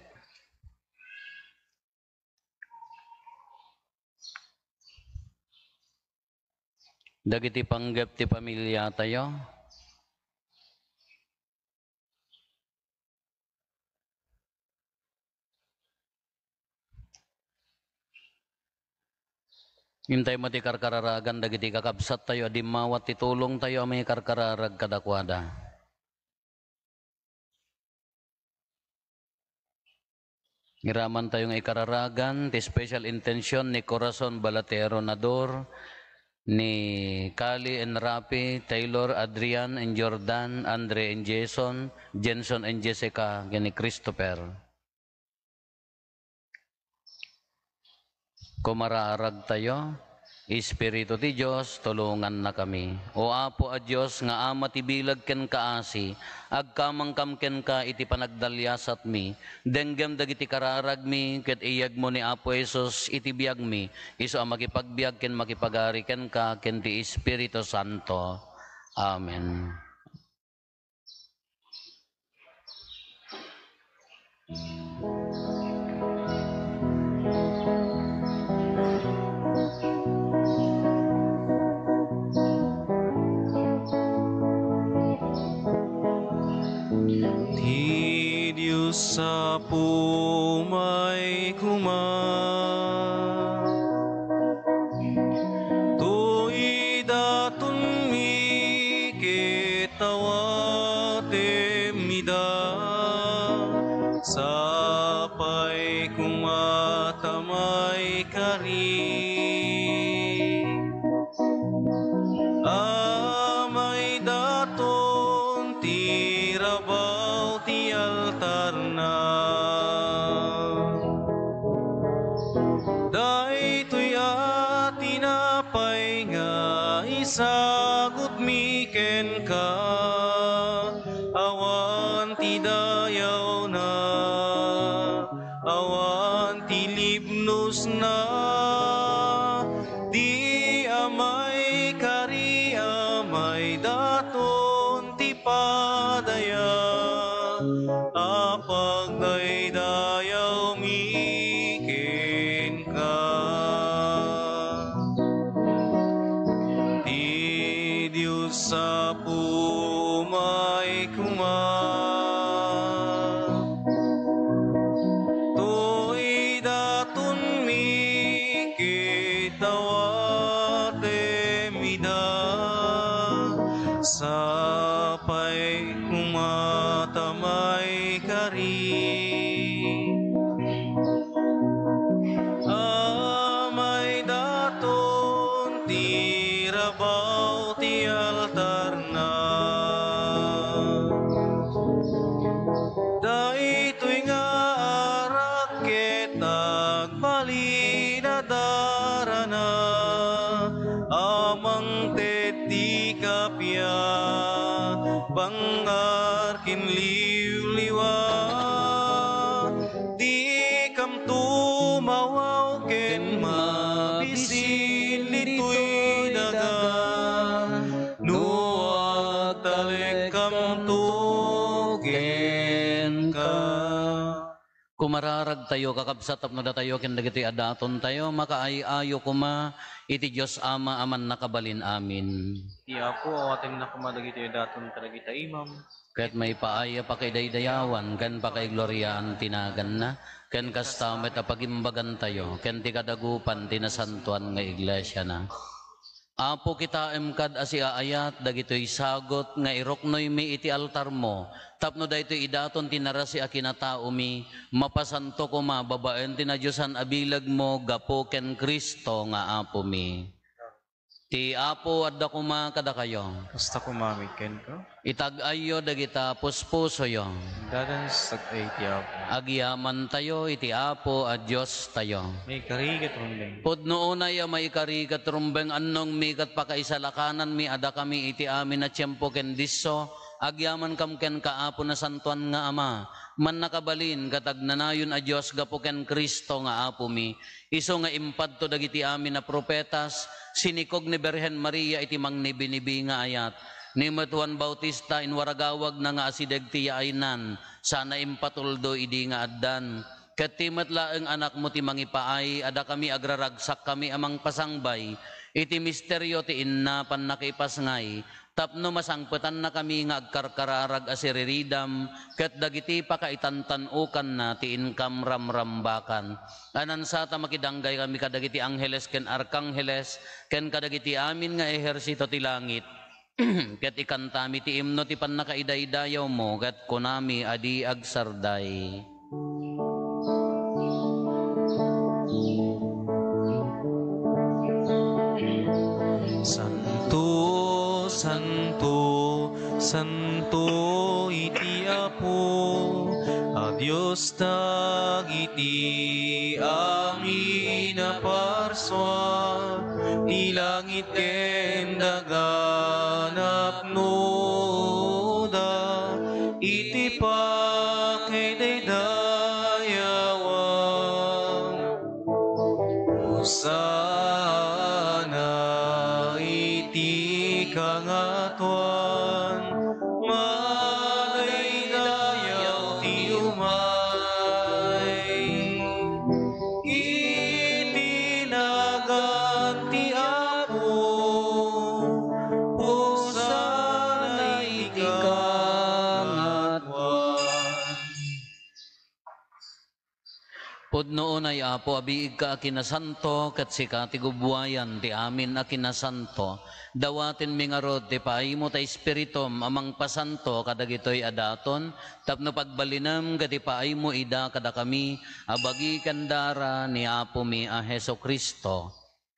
Dagiti panggep ti pamiliatayo. Intay met ti karkararagan dagiti kakabsattayo a dimmawat ti tulongtayo a mangikarkararag kadakuada. Iramantayo nga ikararagan ti special intention ni Corazon Balatero Nador, ni Kali and Rafi, Taylor, Adrian and Jordan, Andre and Jason, Jenson and Jessica, ken ni Christopher. Kumararagtayo, Espiritu ti Dios, tulongannakami. O Apo a Dios nga Ama ti bileg ken kaasi, agkamangkam kenka iti panagdaliasatmi. Denggem dagiti kararagmi ket iyegmo ni Apo Jesus iti biagmi, isu a makipagbiag ken makipagari kenka ken ti Espiritu Santo. Amen. Apo, umay koma. Toy datonmi ket awatem ida, sapay koma ta maikari. Amay daton ti rabaw ti altarna. Daytoy a tinapay nga isagutmi kenka, awan ti dayawna, awan ti libnosna, di a maikari, amay daton ti padaya a pagdaydayawmi kenka. Ti Dios Apo, umay koma. Toy datonmi ket awatem ida, sapay koma ta maikari. Amay daton ti rabaw ti altarna. Daytoy nga arak ket agbalin a darana, a mangted ti kappia, bangngar ken liwliwa. Dikam tumawaw ken mabisin ditoy daga, no agtalekkamto kenka. Kumararagtayo, kakabsat, tapno datayo ken dagitoy a datontayo, makaay-ayo koma iti Dios Ama a Mannakabalin Amin. Ti Apo, awatenna koma dagitoy a daton kadagita imam. Ket maipaay a pakaidaydayawan ken pakaigloriaan ti naganna, ken kasta met a pagimbagantayo ken ti kadagupan ti nasantoan nga iglesiana. Apo, kitaem kad a siaayat dagitoy sagut nga iruknoymi iti altarmo, tapno daytoy idaton ti narasi a kinataomi, mapasanto koma babaen ti nadiosan a bilegmo gapu ken Cristo nga Apomi. Ti Apo adda koma kadakayo. Kasta koma met kenka. Itag-ayyo dagita puspusoyo. Dadan sa tag-ay ti Apo. Agyamantayo iti Apo a Diostayo. Maikari ket rumbeng. Pudno unay a maikari ket rumbeng, annongmi ket pakaisalakananmi a dakami iti amin a tiempo ken disso, agyamankam kenka, Apo, Nasantoan nga Ama, Mannakabalin ket Agnanayon a Dios, gapu ken Cristo nga Apomi. Isu nga impadto dagiti amin a profetas, sinikog ni Birhen Maria iti mangnibinibi nga ayat. Ni met Juan Bautista, inwaragawagna nga asideg ti yaaynan, sana impatuldo idi nga addan. Ket ti met laeng Anakmo ti mangipaay a dakami agraragsakkami a mangpasangbay iti misterio ti inna pannakaipasngay, tapno masangpetannakami nga agkarkararag a siriridam ket dagiti pakaitantan-okanna ti inkam ramrambakan. Anansata makidanggay kami kadagiti angheles ken arkangheles ken kadagiti amin nga ehersito ti langit, ket ikantami ti imno ti pannakaidaydayawmo, ket kunami a di agsarday. Santo, santo, santo iti Apo a Dios dagiti amin a parsua, ti langit ken daga napnoda iti pakaidaydayawan. Hosanna iti kangatoan, madaydayaw ti umay iti nagan ti Apo. Hosanna iti kangatoan. Pudno unay, Apo, a biigka a kinasanto, ket sika ti gubbuayan ti amin a kinasanto. Dawatenmi ngarud ti paaymo ta Espiritum a mangpasanto kadagitoy a daton, tapno pagbalinem ket ipaaymo ida kadakami a bagi ken dara ni Apomi a Jesu-Cristo.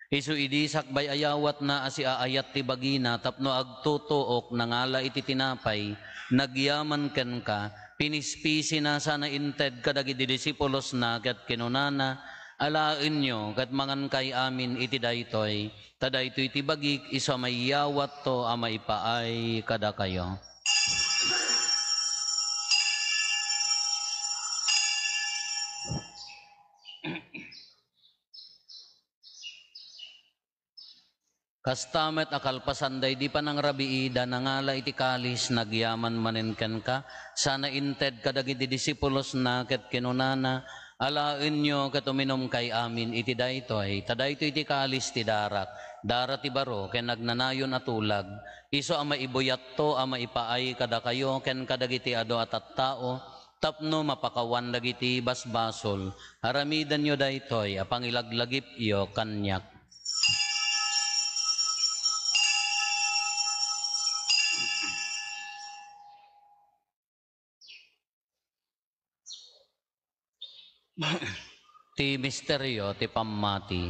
Isu idi sakbay a yawatna a siaayat ti bagina tapno agtutuok, nangala iti tinapay, nagyaman kenka, pinispisina sana inted kadagiti disipulosna ket kinunana, "Alaenyo ket mangankay amin iti daytoy, ta daytoy ti bagik isu a maiyawatto a maipaay kadakayo." Kasta met a kalpasan daydi panangrabiida, nangala iti kalis, nagyaman manen kenka, sana inted kadagiti disipulosna ket kinunana, "Alaenyo ket uminumkay amin iti daytoy, ta daytoy ti kalis ti darak, dara ti baro ken agnanayon a tulag, isu a maibuyatto a maipaay kadakayo ken kadagiti adu a tattao, tapno mapakawan dagiti basbasol. Aramidenyo daytoy a pangilaglagipyo kaniak." Ti misterio ti pammati.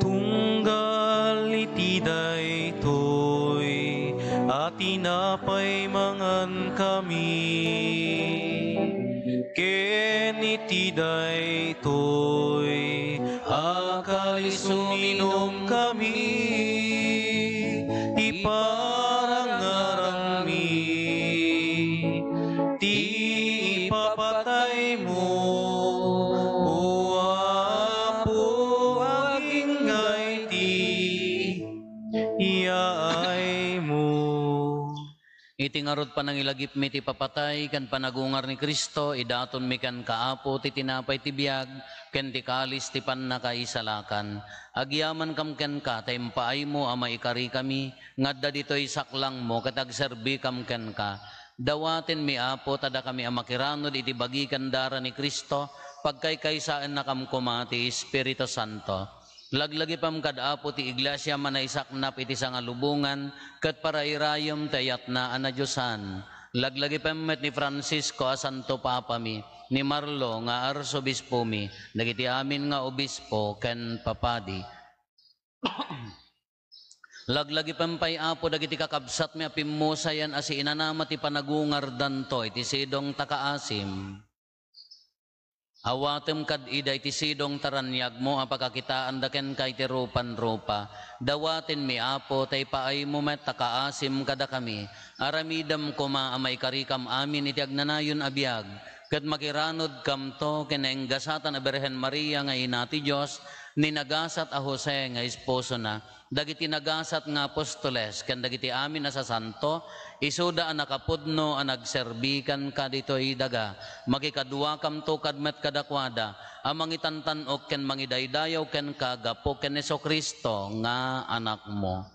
Tunggal iti daytoy a tinapay mangankami, ken iti daytoy a kalis uminumkami, iparangarangmi ti ipapataymo, O Apo, agingga iti yaaymo. Iti ngarud panangilagipmi ti papatay ken panagungar ni Cristo, idatonmi kenka, Apo, ti tinapay ti biag ken ti kalis ti pannakaisalakan. Agyamankam kenka ta impaaymo a maikarikami nga adda ditoy saklangmo ket agserbikam kenka. Dawatenmi, Apo, ta dakami a makiranud iti bagi ken dara ni Cristo, pagkaykaysaennakam koma ti Espiritu Santo. Laglagipem kad Apo ti Iglesia a manaisaknap iti sangalubongan ket parairayem ti ayatna a nadiosan. Laglagipem met ni Francisco a Santo Papami, ni Marlo nga Arsobispomi, dagiti amin nga obispo ken papadi. Laglagipem pay, Apo, dagiti kakabsatmi a pimmusayan a siinanama ti panagungardanto iti sidong ta kaasim. Awatem kad ida iti sidong ta raniagmo a pakakitaanda kenka iti rupan-rupa. Dawatenmi, Apo, ta ipaaymo met ta kaasim kadakami. Aramidem koma a maikarikam amin iti agnanayon a biag, ket makiranudkamto ken naenggasatan a Birhen Maria nga Ina ti Dios, ni nagasat a Jose nga esposona, dagiti nagasat nga apostoles, ken dagiti amin a sasanto, isuda a nakapudno a nagserbi kenka ditoy daga. Makikaduakamto kad met kadakuada a mangitantan-ok ken mangidaydayaw kenka gapu ken Jesu-Cristo nga Anakmo.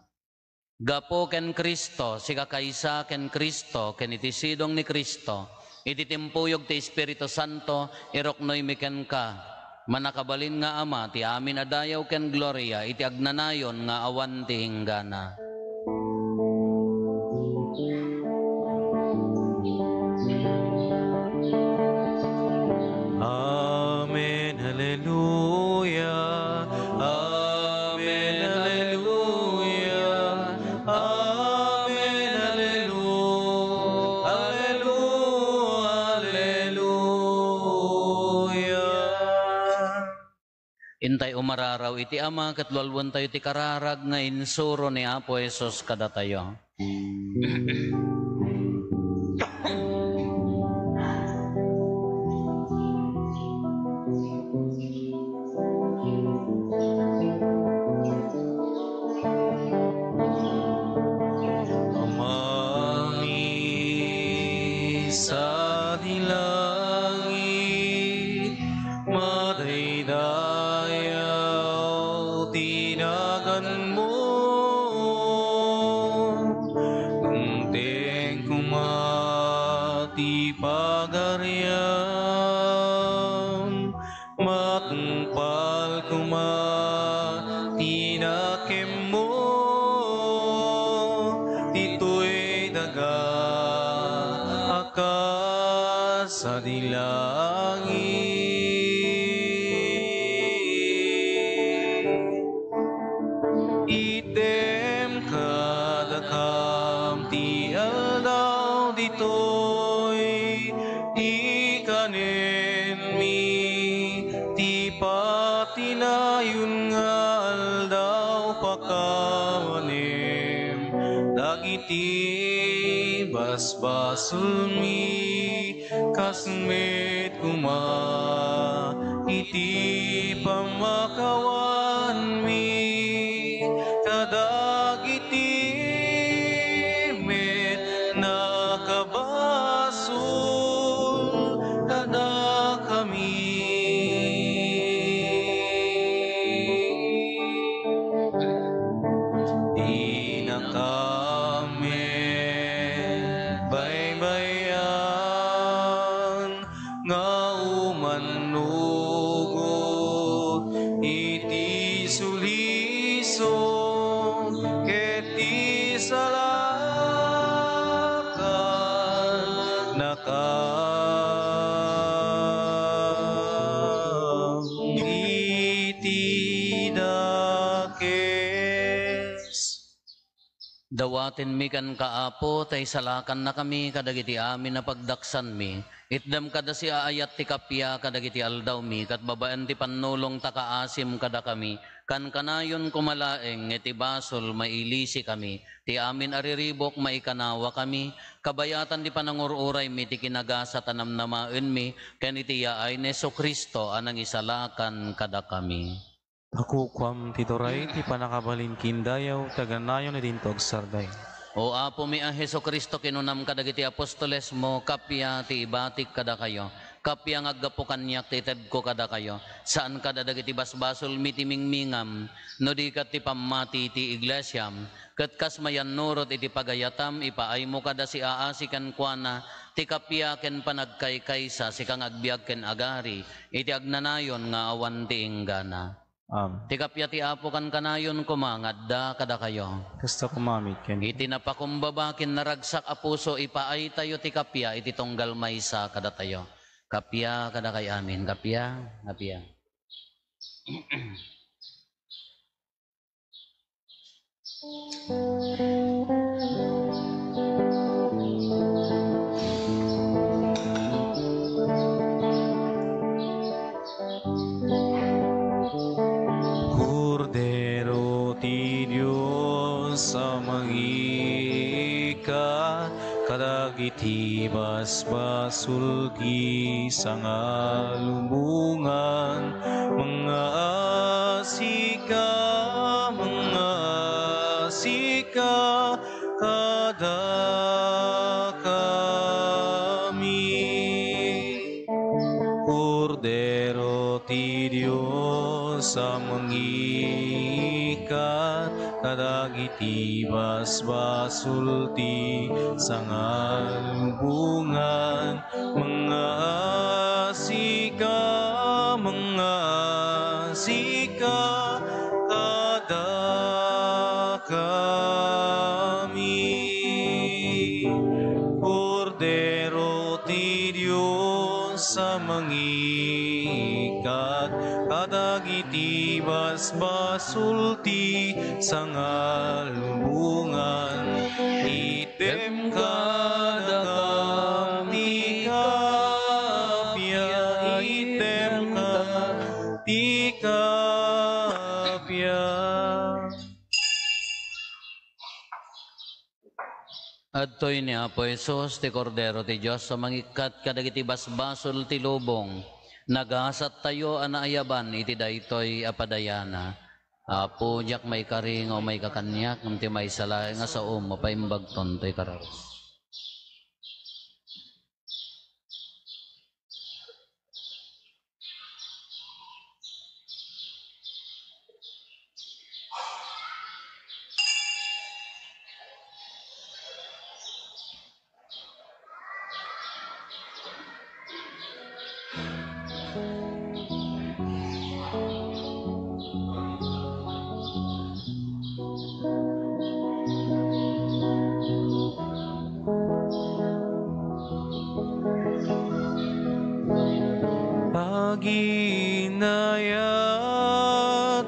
Gapu ken Cristo, sikakaysa ken Cristo, ken iti sidong ni Cristo, iti timpuyog ti Espiritu Santo, iruknoymi kenka, mannakabalin nga Ama, ti amin a dayaw ken gloria iti agnanayon nga awan ti inggana. Amen. Hallelujah. Amen. Hallelujah. Amen. Hallelujah. Hallelujah. Intay umararaw iti Ama ket lualuentayo ti kararag nga insuro ni Apo Jesus kadatayo. Amami sadi langit, madaydayaw ti naganmo. Dumteng langit. Item kadakam ti aldaw ditoy, ti kanenmi, ti patinayon nga aldaw pakaawanem dagiti basbasolmi. Kas met koma iti pammakawanmi kadagiti met nakabasol kadakami. Dinakam met baybay-an nga umannugot iti sulisog ket ti salakannakam iti dakes. Dawatenmi kenka, Apo, ta isalakannakami kadagiti amin a pagdaksanmi. Itdem kada siaayat ti kappia kadagiti aldawmi, ket babaen ti pannulong ta kaasim kadakami. Kankanayon koma laeng nga iti basol mailisikami. Ti amin a riribuk maikanawakami, kabayatan ti panangur-uraymi ti kinagasat a namnamaenmi, ken iti yaay ni Jesu-Cristo a nangisalakan kadakami. Nakukuam ti turay ti pannakabalin ken dayaw ti agnanayon idinto agsardeng. O Apomi a Jesu-Cristo, kinunam kadagiti apostolesmo, kappia ti ibatik kadakayo, kappia nga aggapu kaniak ti itedko kadakayo, saan kada dagiti basbasolmi ti mingmingam, no di ket ti pammati ti iglesiam, ket kas mayannurot iti pagayatam, ipaaymo kada siaasi kenkuana ti kappia ken panagkaykaysa, sika nga agbiag ken agari iti agnanayon nga awan ti inggana. Am. Ti kappia ti Apo kankanayon koma nga adda kadakayo. Kasta koma met ken. Iti napakumbaba ken naragsak a puso, ipaaytayo ti kappia iti tunggal maysa kadatayo. Kappia kadakay amin. Kappia, kappia. Kordero ti Dios a mangikat kadagiti basbasol ti sangalubongan, mangngaasika, mangngaasika kadakami. Kordero ti Dios a mangikat kadagiti basbasol ti sangalubongan, mangngaasika, mangngaasika kadakami. Kordero ti Dios a mangikat kadagiti basbasol ti sangalubongan, item kadakam ti kappia, item kadakam ti kappia. Adtoy ni Apo Jesus, ti Kordero ti Dios a mangikkat kadagiti basbasol ti lubong. Nagasattayo a naayaban iti daytoy a padayana. Apo, diak maikari nga umayka kaniak, ngem ti maysa laeng a saom, mapaimbagton toy kararua. Aginayat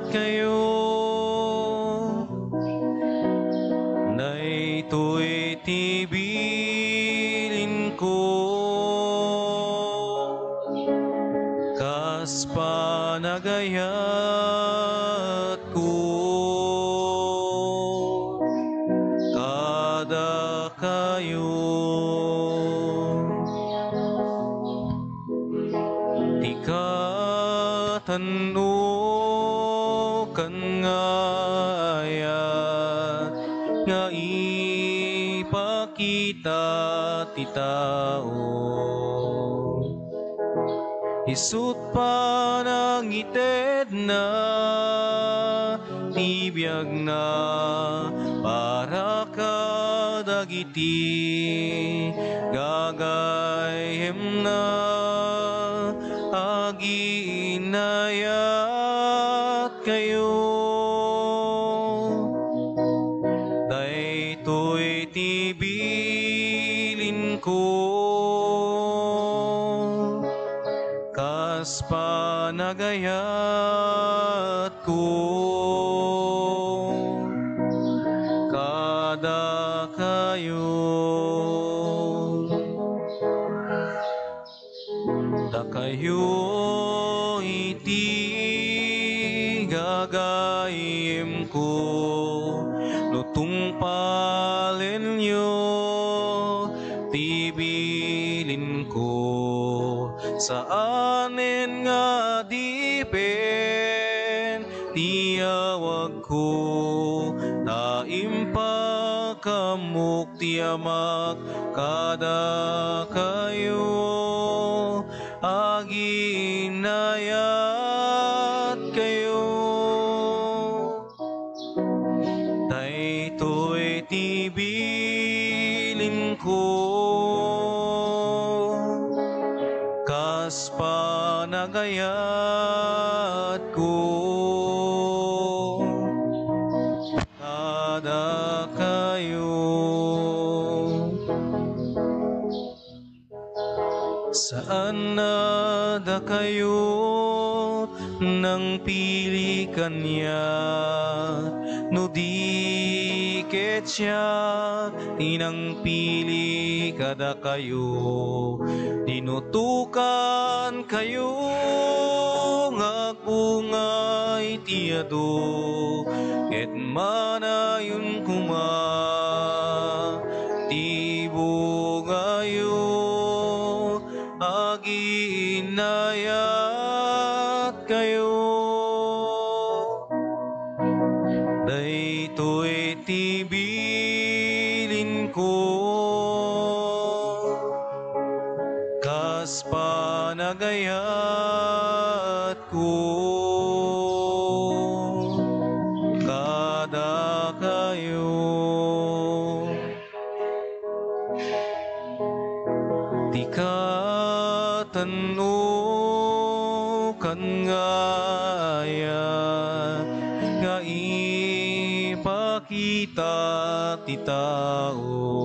kayo. Daytoy ti bilin ko, kas panagayat ko kadakayo. Ti katandukan nga ayat nga ipakita ti tao. Isut' panangitedna ti biagna para kadagiti gagayyemna. Aginayat kayo. Daytoy ti bilin ko, kas panagayat ko kadakayo. Dakayo iti gagayyem ko, no tungpalenyo ti bilin ko, saanen nga adipen ti awag ko, ta impakaammo ti Amak kadakayo. Aginayat kayo. Daytoy ti bilin ko, kas panagayat ko kadakayo. Saan a dakayo nangpili kaniak, no di ket siak ti nangpili kadakayo. Dinutokan kayo nga agbunga iti adu, ket manayon koma ti bungayo. Aginayat kayo. Daytoy ti bilin ko, kas panagayat ko kadakayo. Ti katandukan nga ayat nga ipakita ti tao.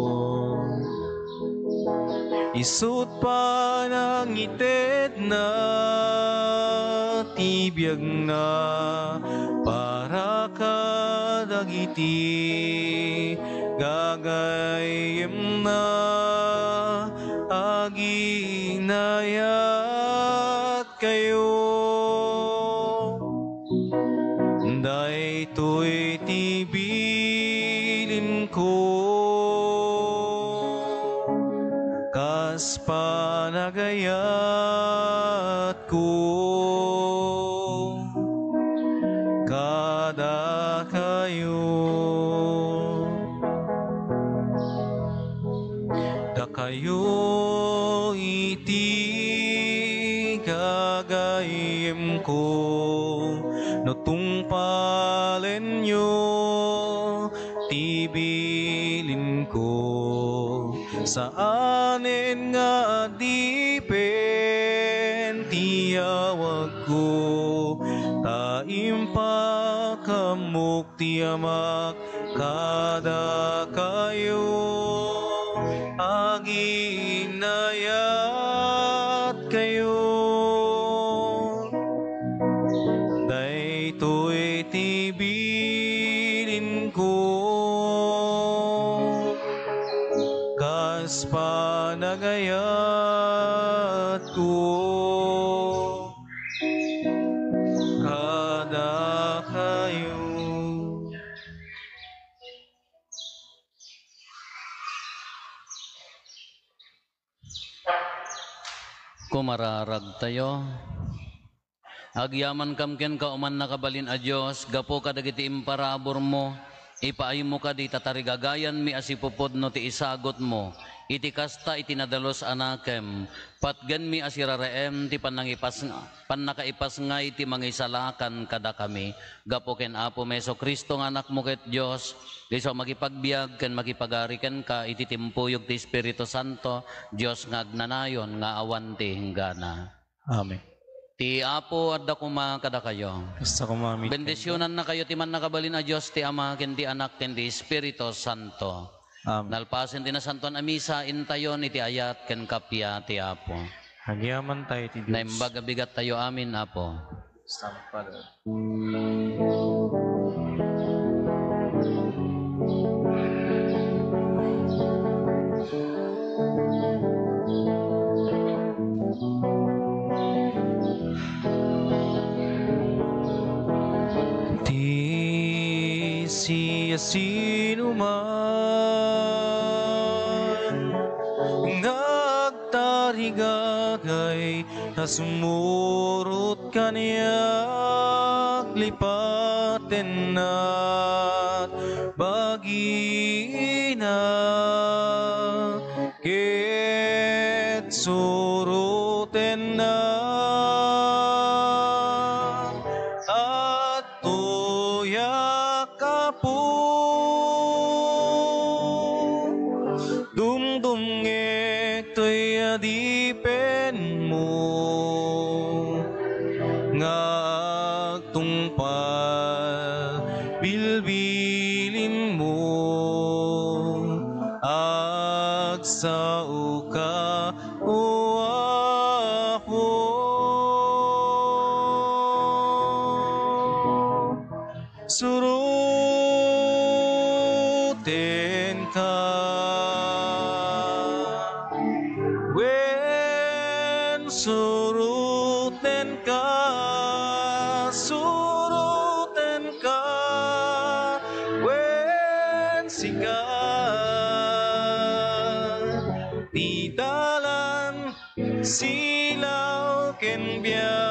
Isut' panangitedna ti biagna para kadagiti gagayyemna. Aginayat kayo. Daytoy ti bilin ko, kas panagayat ko kadakayo. Dakayo iti gagayyem ko, no tungpalenyo ti bilin ko, saanen nga adipen ti awag ko, ta impakaammo ti Amak kadakayo. Aginayat kayo. Mararagtayo. Agyamankam kenka, O Mannakabalin a Dios, gapu kadagiti imparaburmo, ipaaymo kadi ta tarigagayanmi a sipupudno ti isagutmo. Iti kasta, iti nadalus a nakem, patgenmi a siraraem ti pannangipas-, pannakaipasngay ti mangisalakan kadakami. Gapu ken Apo Jesu-Cristo nga Anakmo ket Dios, isu a makipagbiag ken makipagari kenka iti timpuyog ti Espiritu Santo, Dios nga agnanayon nga awan ti inggana. Amen. Ti Apo adda koma kadakayo. Kasta koma met kenka. Bendisionannakayo ti Mannakabalin a Dios, ti Ama, ken ti Anak, ken ti Espiritu Santo. Amen. Nalpasen ti Nasantoan a Misa, intayon iti ayat ken kappia ti Apo. Agyamantayo iti Dios. Naimbag a bigattayo amin, Apo. Stampada. Ti siasinoman nga agtarigagay a sumurot kaniak, lipatennak bagina, ket surotennak. Adtoyak, Apo, dumdumngek toy adipenmo nga agtungpal bilbilinmo. Agsaoka, O Apo. Surotenka. Wen surotenka, surotenka, wen sika ti dalan, silaw ken biag.